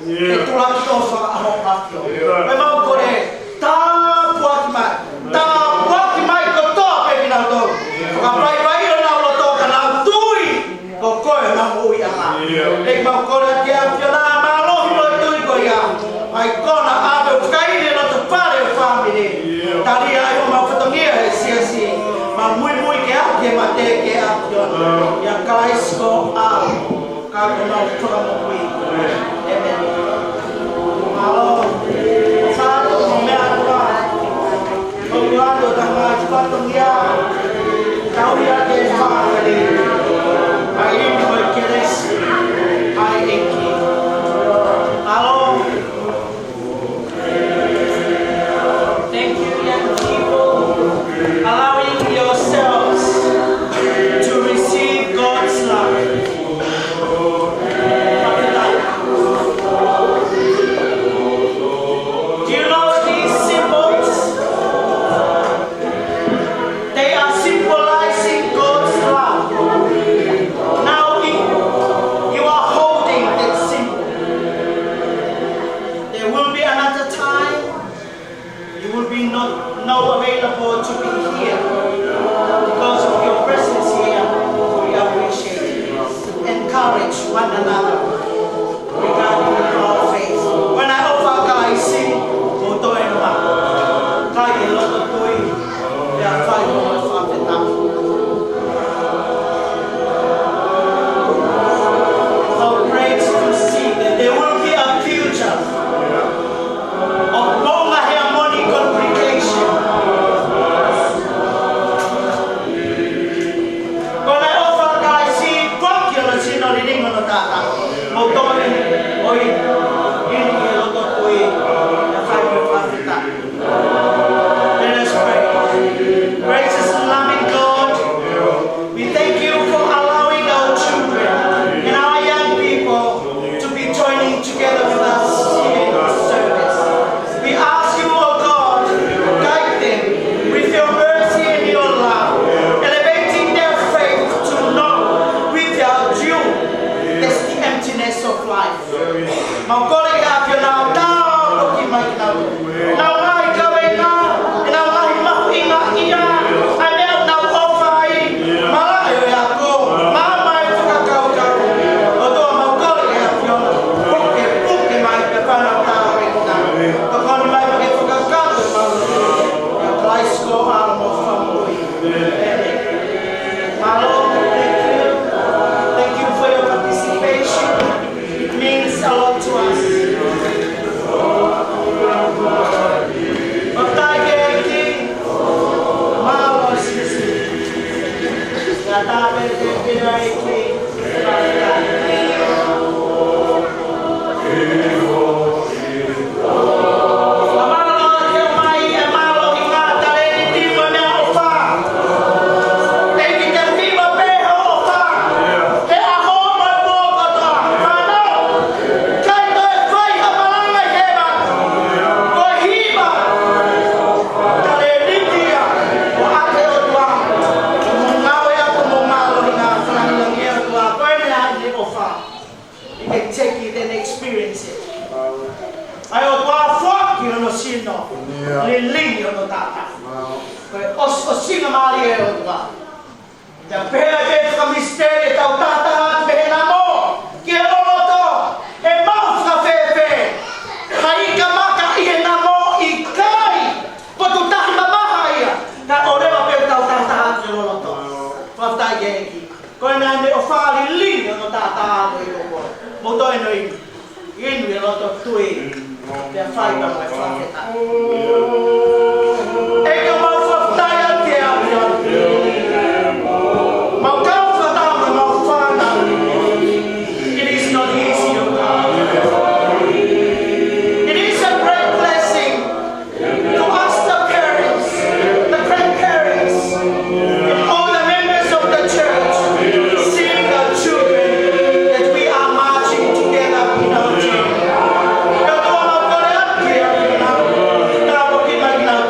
ʻE tulaki ʻofa ʻa hoʻo ʻAfio. Pea mau kole, tāpuaki mai. Tāpuaki mai kotoa pē kinautolu. Fakafaifai honau loto ka nau tui ko koe honau moʻuiʻanga. ʻEiki, mau kole atu ki he ʻAfio na, mālohi mo e tui ko ia. ʻAi kona ʻave ʻo fakaʻili e loto fale ʻo e fāmili. Tali ai homau fatongia he siasi. Mau muimui ke aʻu ki he mate ki he ʻAfio na. ʻIa Kalaisi ko e ʻAlo. Ka ko homau Fakamoʻui. ʻĒmeni. Mālō. Sa to mo mea kua. Ko kua to tama ki fatongia. Kau ia ke fāmili. ʻAi inu e kelesi. ʻAi ʻEiki. Mālō. Thank you, young people, allowing yourselves to receive God's love. Do you know these symbols? They are symbolizing God's love. Now, if you are holding that symbol, there will be another time you will be not, not available to be here because of your presence here. We appreciate it. Encourage one another regarding our faith. Ko e ʻofa ʻa Kalaisi, ʻo toe noa. Kai e loto tui, pea fai mo e fakafetaʻi. How great to see that there will be a future of Moʻunga Heamoni congregation. Ko e ʻofa ʻa Kalaisi, foaki hono sino, lilingi hono taʻataʻa. Mo toe ʻoi, inu ki he loto tui, pea fai mo e fakafetaʻi. Let us pray. Gracious and loving God, we thank you for allowing our children and our young people to be joining together with us here in this service. We ask you, O God, guide them with your mercy and your love, elevating their faith to know without you, that's the emptiness of life. Mau kole ki he ʻAfio na ʻo tāpuaki mai kinautolu. Nau ngaahi kavenga, nau ngaahi mahuʻinga ia, ʻa e meʻa ʻoku nau ʻofa ai, malaʻe ʻo e ako, maama e fakakaukau. ʻOtua, mau kole ki he ʻAfio na, puke, puke mai, ke fānau tāpuekina. Tokoni mai ke fakakakato ʻemau loto. ʻIa Kalaisi ko e ʻAlo mo e Fakamoʻui. Mālō, thank you. Thank you for your participation. It means a lot to us. Fakafetaʻi ki he ʻEiki, mālō Sīsū. Ka tāpē te pina ʻEiki, fakafetaʻi. Mālō, ke ʻomai e mālohi, ngaahi talēniti mo e meʻaʻofa. ʻEiki, ke fiemaʻu pē hoʻo ʻofa he ʻaho mo e pō kotoa. Fānau, ʻikai toe fai ha malanga ʻi hēvani. Ko e hiva, talēniti ia ʻoku ʻiate koe, ʻOtua. Mo ngāue atu mo mālohi, ngaahi fakalāngilangi, ʻOtua. Ko e meʻa ʻi he ʻofa. You can take it and experience it. ʻAi, ʻOtua, foaki hono sino, lilingi hono taʻataʻa. Ko e ʻos-, ʻosinga mālie, ʻOtua. Pea pehē ʻe he fakamisiteli, ʻetau tahataha atu mei he namo ki he loloto, ʻe maʻu fakafēfē ha ika maka ʻi he namo? ʻIkai, potu tahi mamaha ia, kae ʻoua leva pē ke tau tahataha atu ki he loloto. Fakafetaʻi ki he ʻEiki. Ko e meʻa ʻeni ʻoku fālili hono taʻataʻa ʻo e koko. Mou toe inu, inu ʻi he loto tui. Pea fai pea mo e fakafetaʻi. ʻEiki, ʻoku mau fakafetaʻi atu ki he ʻAfio. Mau kau fakataha mo ʻemau fānau. It is not easy, oh God. It is a great blessing to us, the parents, the grandparents, and all the members of the church, seeing our children, that we are marching together in our journey. Ka tau mau kole atu ki he ʻAfio na, tāpuaki mai kinautolu.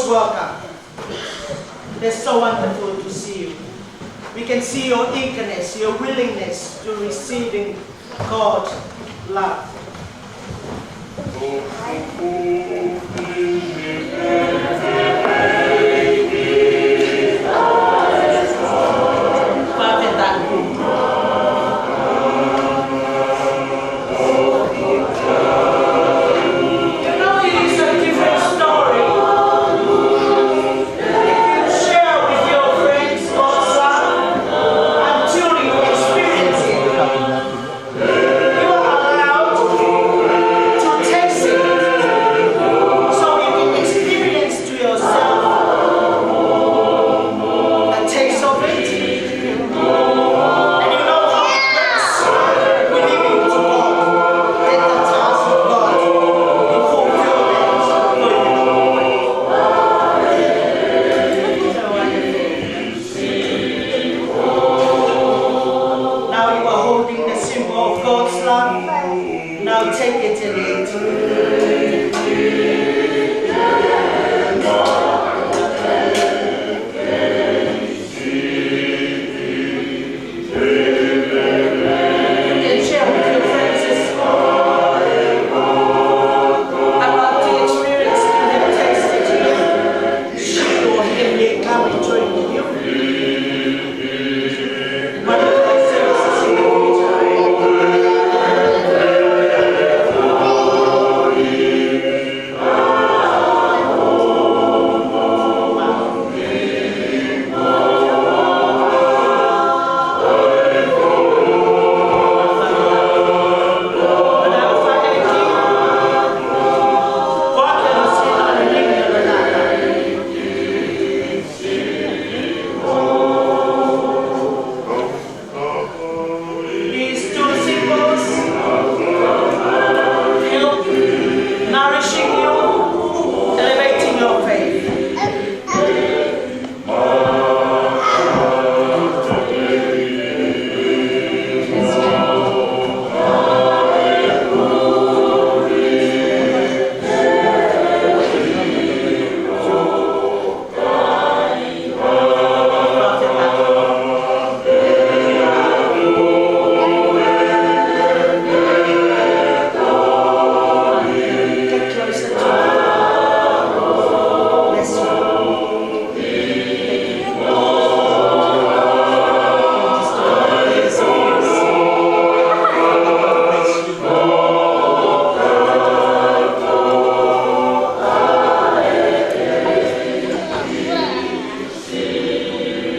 Welcome. They're so wonderful to see you. We can see your eagerness, your willingness to receiving God's love. You know, it is a different story if you share with your friends God's love until you experience it. You are allowed to taste it so you can experience to yourself a taste of it. And you know how it works. Believing to God that the task of God will fulfill that for you. So wonderful. Now you are holding the symbol of God's love. Now take it and eat. You can share with your friends as well about the experience you have tasted here. Share your heavenly coming joy with you. These two symbols help nourishing you, elevating your faith.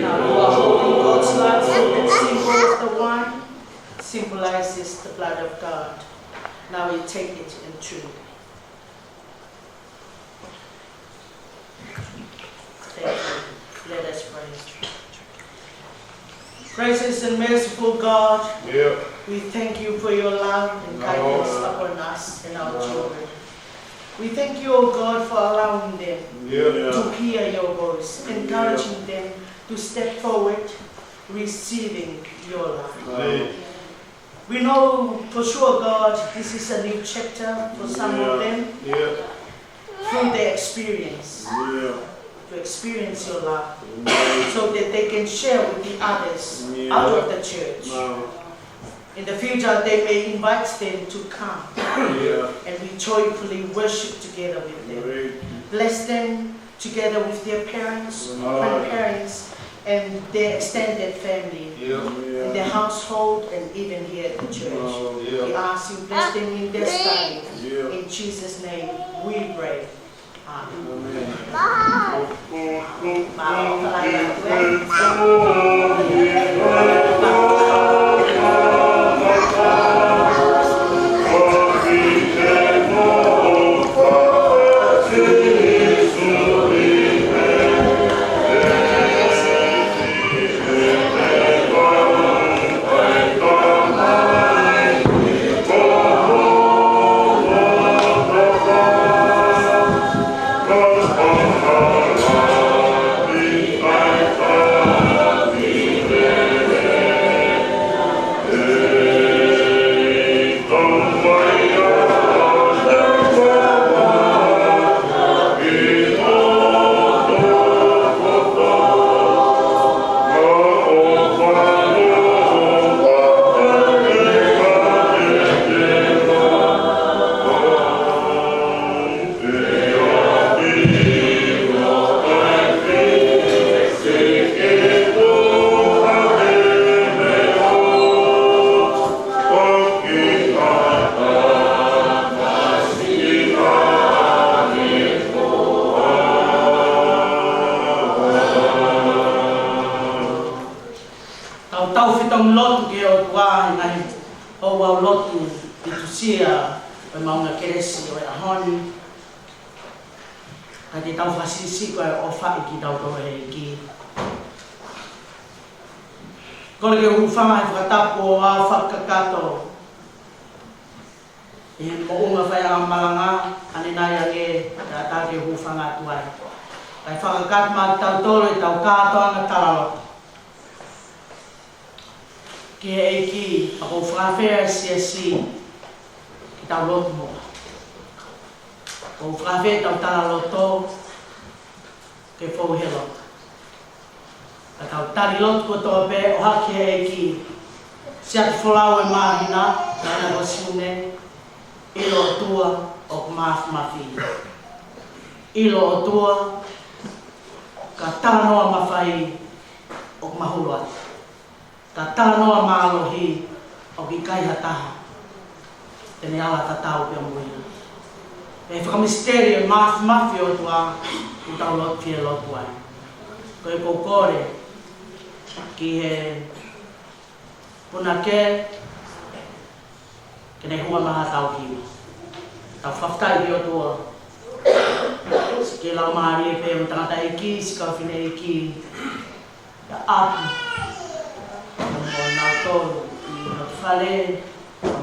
Now you are holding God's love, so the symbol of the wine symbolizes the blood of God. Now we take it and drink. Thank you. Let us pray. Gracious and merciful God, yeah, we thank you for your love and kindness upon us and our children. We thank you, O God, for allowing them to hear your voice, encouraging them to step forward, receiving your love. We know for sure, God, this is a new chapter for some of them through their experience, to experience your love, so that they can share with the others out of the church. In the future, they may invite them to come, and we joyfully worship together with them. Bless them together with their parents, grandparents, and their extended family, in their household, and even here at the church. We ask you bless them in their study. In Jesus' name we pray. Amen. Tau lotu ki he ʻOtua he ngaahi houa lotu liturisia ʻo e Maʻunga Kelesi ʻo e ʻaho ni. Ka te tau fakasiʻisiʻi ko e ʻofa ʻi kitautolu ʻe he ʻEiki. Kole ke u hūfanga he fakatapu ʻo aʻu fakakakato ʻi he moʻunga faiʻanga malanga, ʻanenai ange, ʻe ʻatā ke u hūfanga atu ai. Kae fakakakato maʻa kitautolu ʻetau kātoanga talaloto ki he ʻEiki. Pea ʻoku ou fakaafeʻi e siasi ke tau lotu muʻa. ʻOku ou fakaafeʻi ʻetau talaloto ke fou he lotu. Ka tau tali lotu kotoa pē ʻo haki he ʻEiki. Siʻaki folau e māhina, naʻa na ko Siune, ʻilo ʻOtua ʻoku māfimafi. ʻIlo ʻOtua, ka talanoa mafai ʻoku mahulu atu. Ka talanoa mālohi ʻoku ʻikai ha taha te ne ala tatau pea mo ia. ʻE fakamisiteli e māfimafi ʻo e ʻOtua ʻoku tau lotu ki he lotu ai. Ko e ʻoku ou kole ki he punake ke ne hū mai ʻo tau hiva. Tau fakafetaʻi ki he ʻOtua. Siʻi kau laumālie pē mo e tangataʻeiki, siʻi kau fineʻeiki, ʻa ʻapi, mo nautolu ʻi loto fale,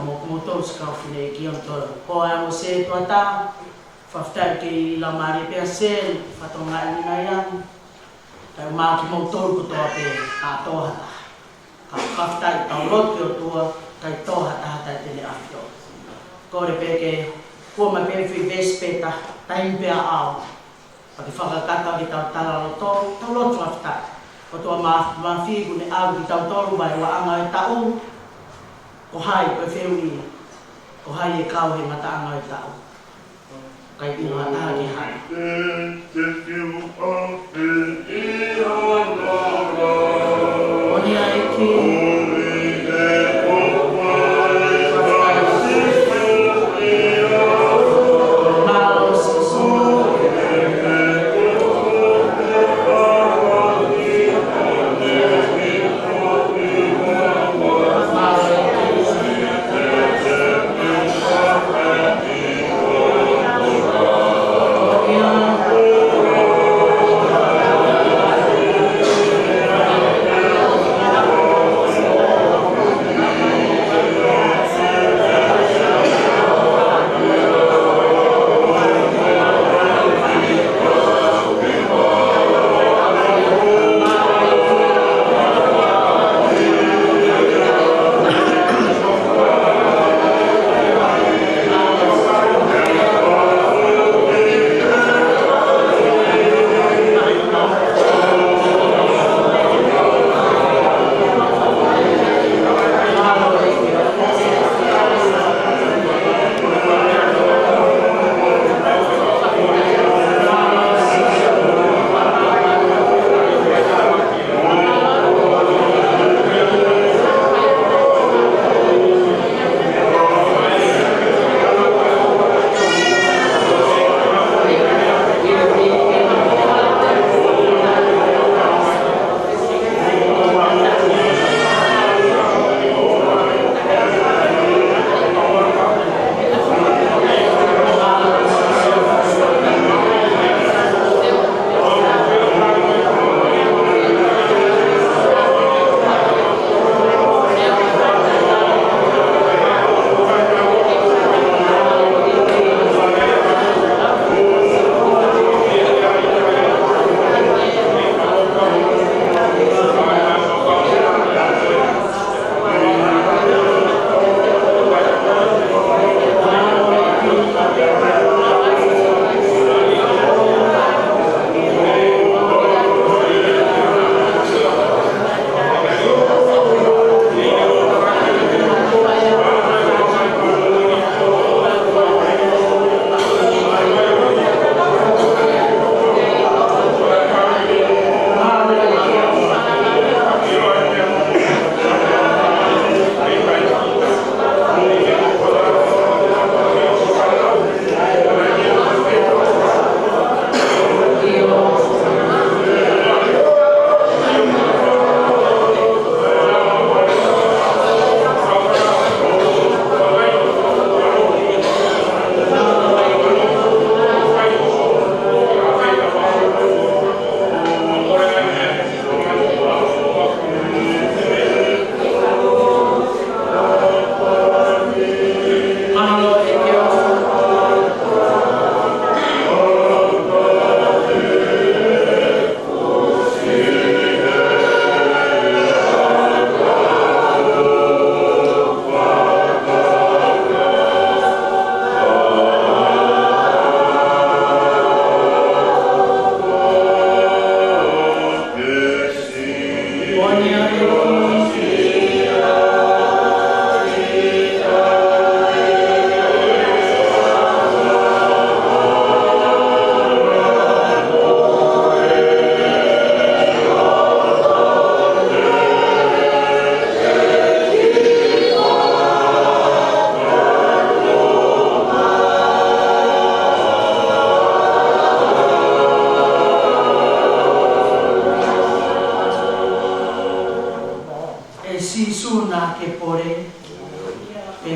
mo kimoutolu siʻi kau fineʻeiki ʻoku tau. Ko e ʻa mo se tuata, fakafetaʻi ki he laumālie pea se, fatongia ʻi nai an. Kae ʻumaʻā kimoutolu kotoa pē, ʻa toa ha taha. Ka fakafetaʻi, tau lotu ki he ʻOtua, ʻikai toe ha taha te ne ʻafio. Kole pē ke hū mai pē foʻi veesi pē taha, taimi pē ʻaʻau. Pea ke fakakakato ʻetau talaloto, tau lotu fakafetaʻi. ʻOtua mā-, māfimafi, kuo ne ʻave kitautolu mai ʻi he vaʻanga ʻo e taʻu. Ko hai, ko e fehuʻi, ko hai ʻe kau he ngataʻanga ʻo e taʻu? ʻIkai ʻilo ha taha ki ha taha. ʻOni ʻa e ʻEiki. Mālō Sīsū.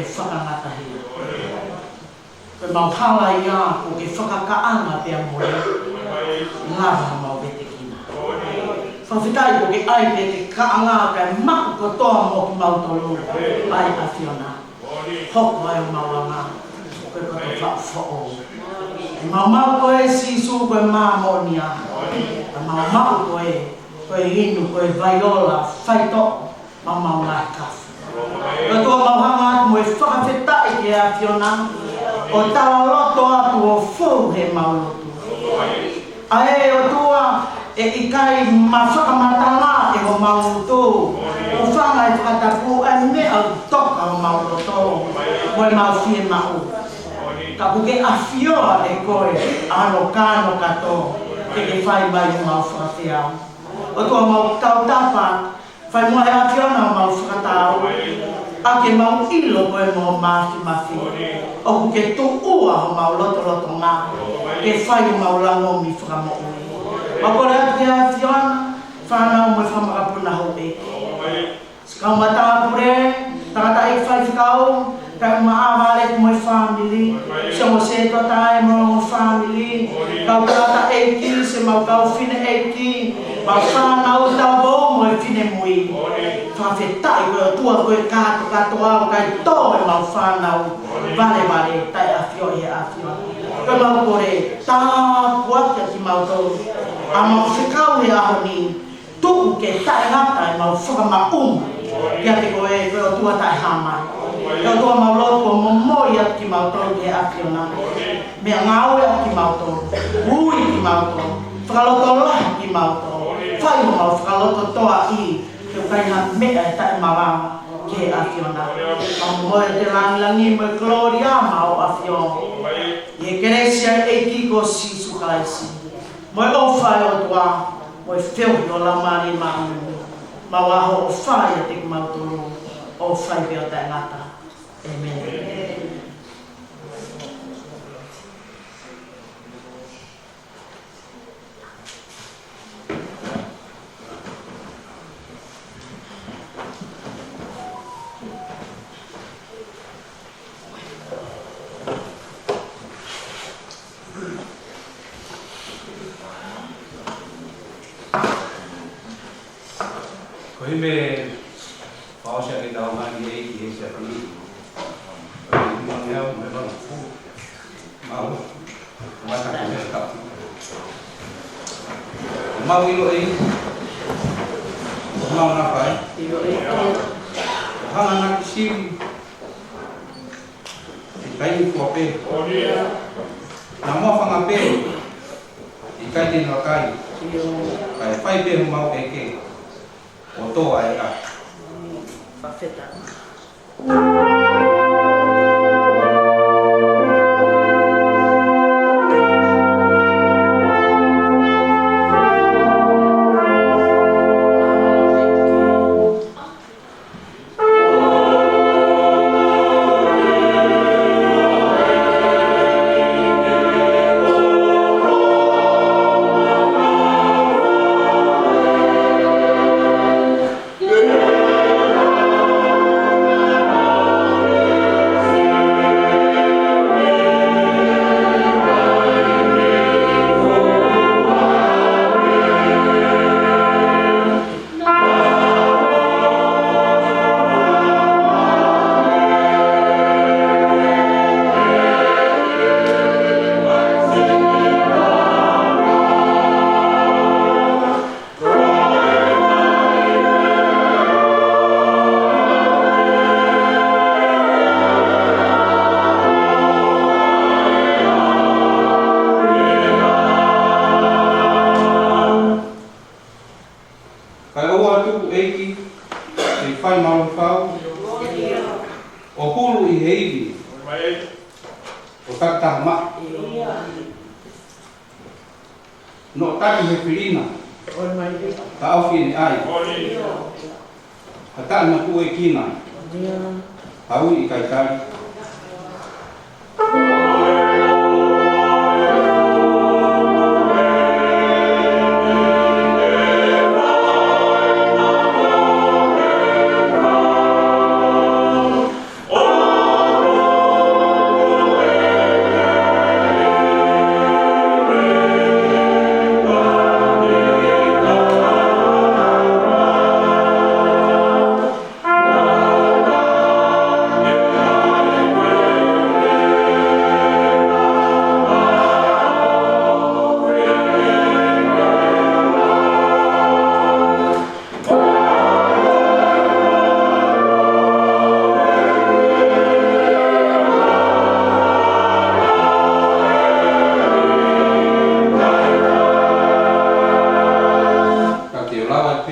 fakangata hia. Ko ʻemau hala ia kuo ke fakakaʻanga pea mole, lava ʻemau vetekina. Fakafetaʻi kuo ke ʻai pē ke kaʻanga kae maʻu kotoa mo kimautolu ʻa e ʻAfiona. Hoko ai ʻemau anga ko e koto faʻu foʻou. ʻEmau maʻu koe Sīsū ko e mā moʻonia. ʻEmau maʻu koe ko e inu, ko e vaiola faitoʻo, maʻa ʻemau ngaahi kafu. ʻOtua mau hanga atu mo e fakafetaʻi ki he ʻAfiona, ʻo talaloto atu ʻo fou heʻemau lotu. ʻA e ʻOtua, ʻe ʻikai ma fakamatala ʻe homau lotu, ʻo fanga e fakatapu ʻa e meʻa ʻoku toka homau loto mo ʻemau fiemaʻu. Ka kuo ke ʻafioʻi ʻe koe ʻa hono kānokato ke ke fai mai homau fakafeau. ʻOtua mau tautapa, fai muʻa ʻe he ʻAfiona homau fakataau, ʻa ke mau ʻilo koe mo e māfimafi. ʻOku ke tuʻua homau lotolotonga ke fai homau langomi fakamoʻui. Mau kole atu ki he ʻAfiona, fānau mo e fanga makapuna houʻeiki. Siʻi kau matāpule, tangataʻeiki faifekau, kae ʻumaʻā Vale mo e fāmili, siʻi ongo sētuata mo e ongo fāmili, kau tangataʻeiki, siʻemau kau fineʻeiki, mau fānau talavou mo e finemui. Fakafetaʻi ko e ʻOtua ko e kātoa kātoa ʻoku ʻikai tō ʻemau fānau valevale taʻeʻafioʻi ʻe he ʻAfiona. Ko ʻemau kole, tāpuakiʻi kimautolu, ʻa ʻemau fekau he ʻaho ni, tuku ke taʻengata ʻemau fakamaʻunga kiate koe, ko e ʻOtua taʻehāmai. ʻE ʻOtua mau lotu ʻo momoi atu kimautolu ki he ʻAfiona. Meʻangāue atu kimautolu, ui kimautolu, fakalotolahi kimautolu, fai homau fakalototoaʻi, ke ʻikai ha meʻa ʻe taʻemalava ki he ʻAfiona. Mau momoi ʻa e lāngilangi mo e kolōlia maʻa ho ʻAfio, ʻi he kelesi ʻa e ʻEiki ko Sīsū Kalaisi, mo e ʻofa ʻa e ʻOtua, mo e feohi ʻo e Laumālie Māʻoniʻoni, mau ʻofa ʻiate kimautolu, ʻo fai pē ʻo taʻengata. ʻĒmeni. Ko e himi fakaʻosi ʻa e tau mai ʻi he ʻEiki he sia pili. Ko e himi ʻa e ʻEiki he sia pili. Mau, mau ta ke mea kau. Mau ʻilo ʻEiki. Mau na fai. ʻIlo ʻEiki. Hanga na ki sivi. ʻIkai ni kua pē. Na mo fanga pē. ʻIkai te na kai. Kae fai pē homau ʻeke. ʻO tō ai a. Fakafetaʻi. Kae ʻoua ʻe tuku ʻEiki, ʻe fai malu fau, ʻo hulu ʻi he ivi, ʻo takitaha maʻa. Noʻo taki he filina, ka ʻofi ʻene ʻai. Ha taʻe makuekina, ha ui ʻikai tali.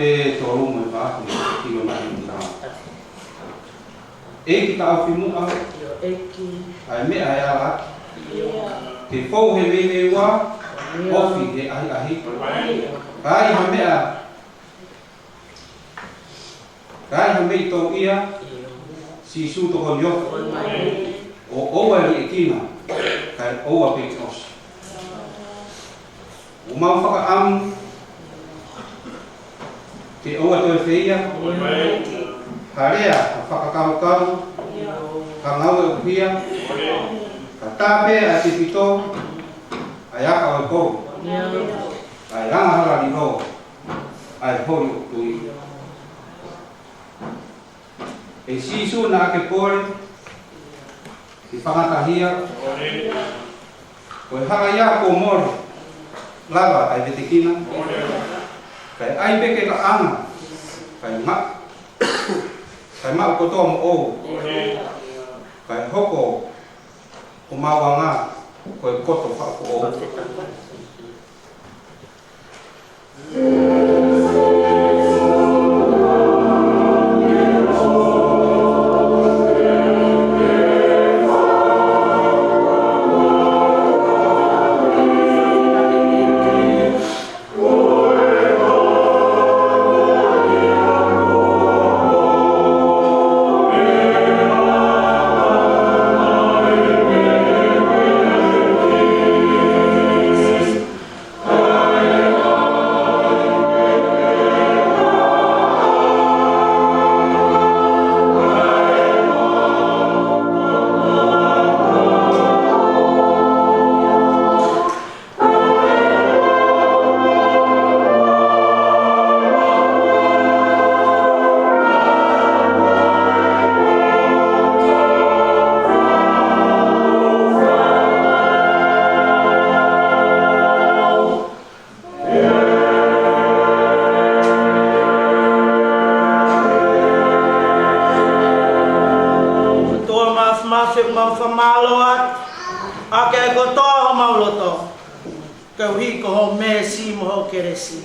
ʻE tolu mo e fā, ko e kilo mai e tau. ʻEiki, taʻofi muʻa ʻa e meʻa ʻe ala atu, ke fou he veiveiua, ofi he ʻahiʻahi. Ka ai ha meʻa, ka ai ha meʻa ʻe tōʻia, Sīsū, tokoni ʻofa, ʻo ʻoua ʻe liʻekina, kae ʻoua pē ke ʻosi. ʻOku mau fakaʻamu ke ʻoua toe feia ha lea, ha fakakaukau, ha ngāue ʻoku hia, ka tā pē ʻa e tefito ʻa e aka ʻo e kovi, ʻa e angahala lilo, ʻa e holi ʻoku tui. ʻE Sīsū, naʻa ke pole, ke fakatahia. Ko e hala ia kuo mole, lava ai vetekina. Kae ʻai pē ke ka ʻanga, kae maʻu, kae maʻu kotoa moʻou. Kae hoko ʻo mau anga ko e koto fakafoʻou. ʻOtua Māfimafi, ʻoku mau fakamālō atu ʻaki kotoa homau loto, koeʻuhi ko hoʻo meesi mo hoʻo kelesi.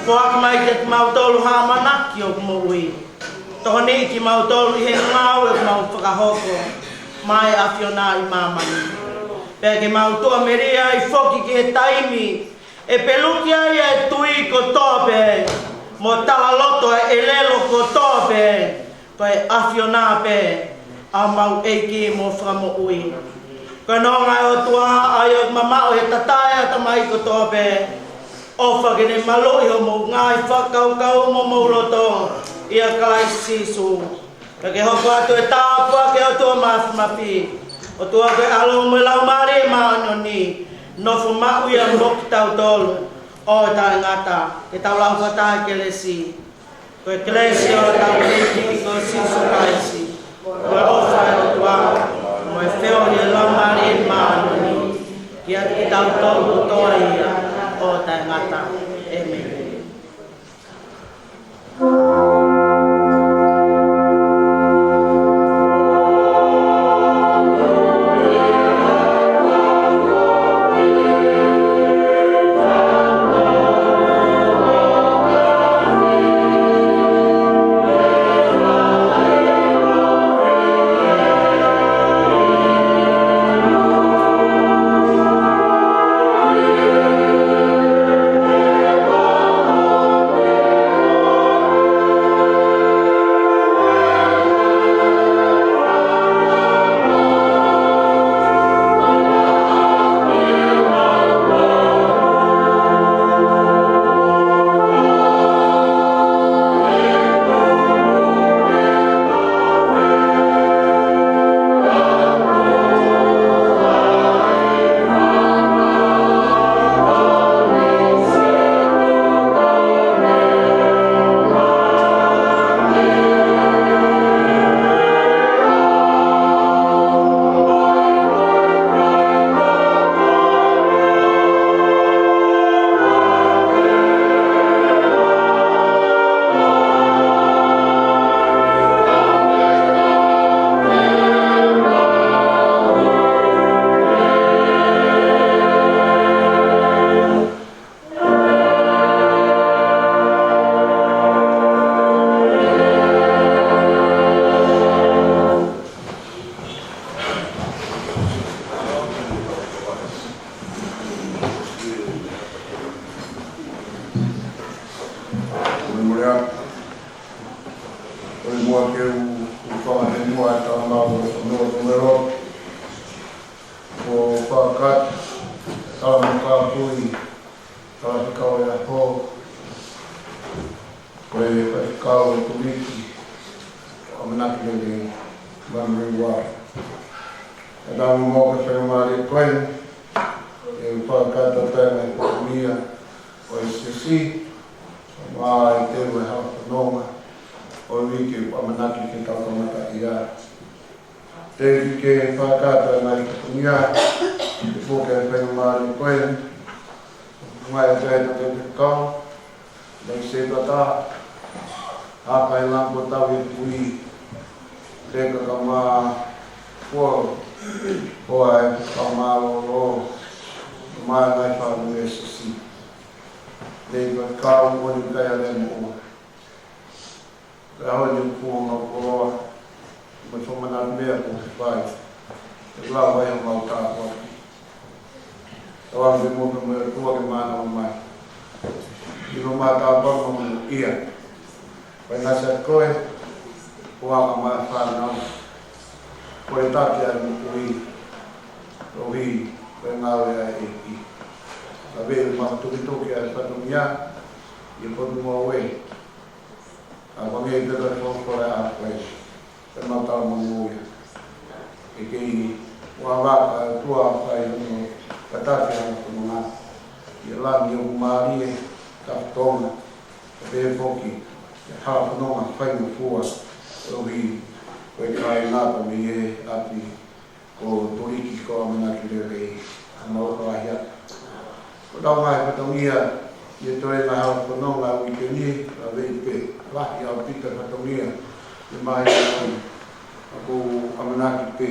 Foaki mai kiate kimautolu ha ʻamanaki ʻoku moʻui. Tokoniʻi kimautolu ʻi he ngāue ʻoku mau fakahoko maʻá e ʻAfiona ʻi māmani. Pea ke mau tuʻamelie ai foki ki he taimi ʻe peluki ai e tui kotoa pē, mo talaloto e ʻelelo kotoa pē, ko e ʻAfiona pē ʻa homau ʻEiki mo Fakamoʻui. Ko e nonga ʻo e ʻOtua ʻa ia ʻoku mamaʻo he tatae ʻa e tamai kotoa pē, ʻofa ke ne maluʻi homou ngaahi fakakaukau mo homou loto ʻia Kalaisi Sīsū. Pea ke hoko atu e tāpuaki ʻa e ʻOtua Māfimafi, ʻOtua ko e ʻAlo mo e Laumālie Māʻoniʻoni, nofo maʻu ia mo kitautolu ʻo taʻengata. Ke tau lau fakataha e kelesi. Ko e kelesi ʻa hotau ʻEiki ko Sīsū Kalaisi, ko e ʻofa ʻa e ʻOtua, mo e feohi ʻa e Laumālie Māʻoniʻoni, ʻiate kitautolu kotoa ia ʻo taʻengata. ʻĒmeni. Ia, ʻoku ou muʻa ke u, u fakahenua e tau mau o le fonua numero. ʻO fakakata, tau mau kāpui, tau he kau e aho, ko e faifekau ʻo e tuliki, ʻo ʻAmanaki Lelei, Manurewa. ʻE tau mau ka fai mālie ko ē, ʻe fakakata pē mai ko ia, ʻo e sesi, mai te ue hala fononga, ʻo e uike ʻoku ʻamanaki ke tau kamata ia. Te u ke fakakata mai ka ko ia, ʻe puke pē mālie ko ē, mai te ue hala fononga, mai se tata, a kai lango tau e kui, te ka kama, ko, ko ai ka kama lolo, mai ngai fa nui e sesi. Nei ka kau mo ni kai a le mo. Ka hoi ni kuo ngau koloa, mo e fomana mea ko ke fai. E lau ai o mau tāpuaki. Tau ame mo ke mo e tua ke mana o mai. I lo mata pa mo mo ia. Pai na sa koe, ko anga mai fānau. Ko e taki ai mo kui. Rohi, ko e ngāue ai e ki. Ka vei ma tukituki ai fatongia, i ko tu mo we. A ko nge te ka fo ko la a koe. Te mau tau mo mo ia. E kei, ua vaka, tua fai mo, ka taki ai mo nga. I la ni o mari e, ka tonga. Pē foki, e hala fononga fai mo fua, ʻo hi, ko e kāinga ko mi e ʻapi, ko tuliki ko ʻAmanaki Lelei, a mau ka lahi atu. Ko tau ngaahi fatongia, i e toe ngaahi hala fononga uike ni, a vei pē, lahi ʻaupito fatongia, i e mahi a koi, a ko ʻAmanaki pē,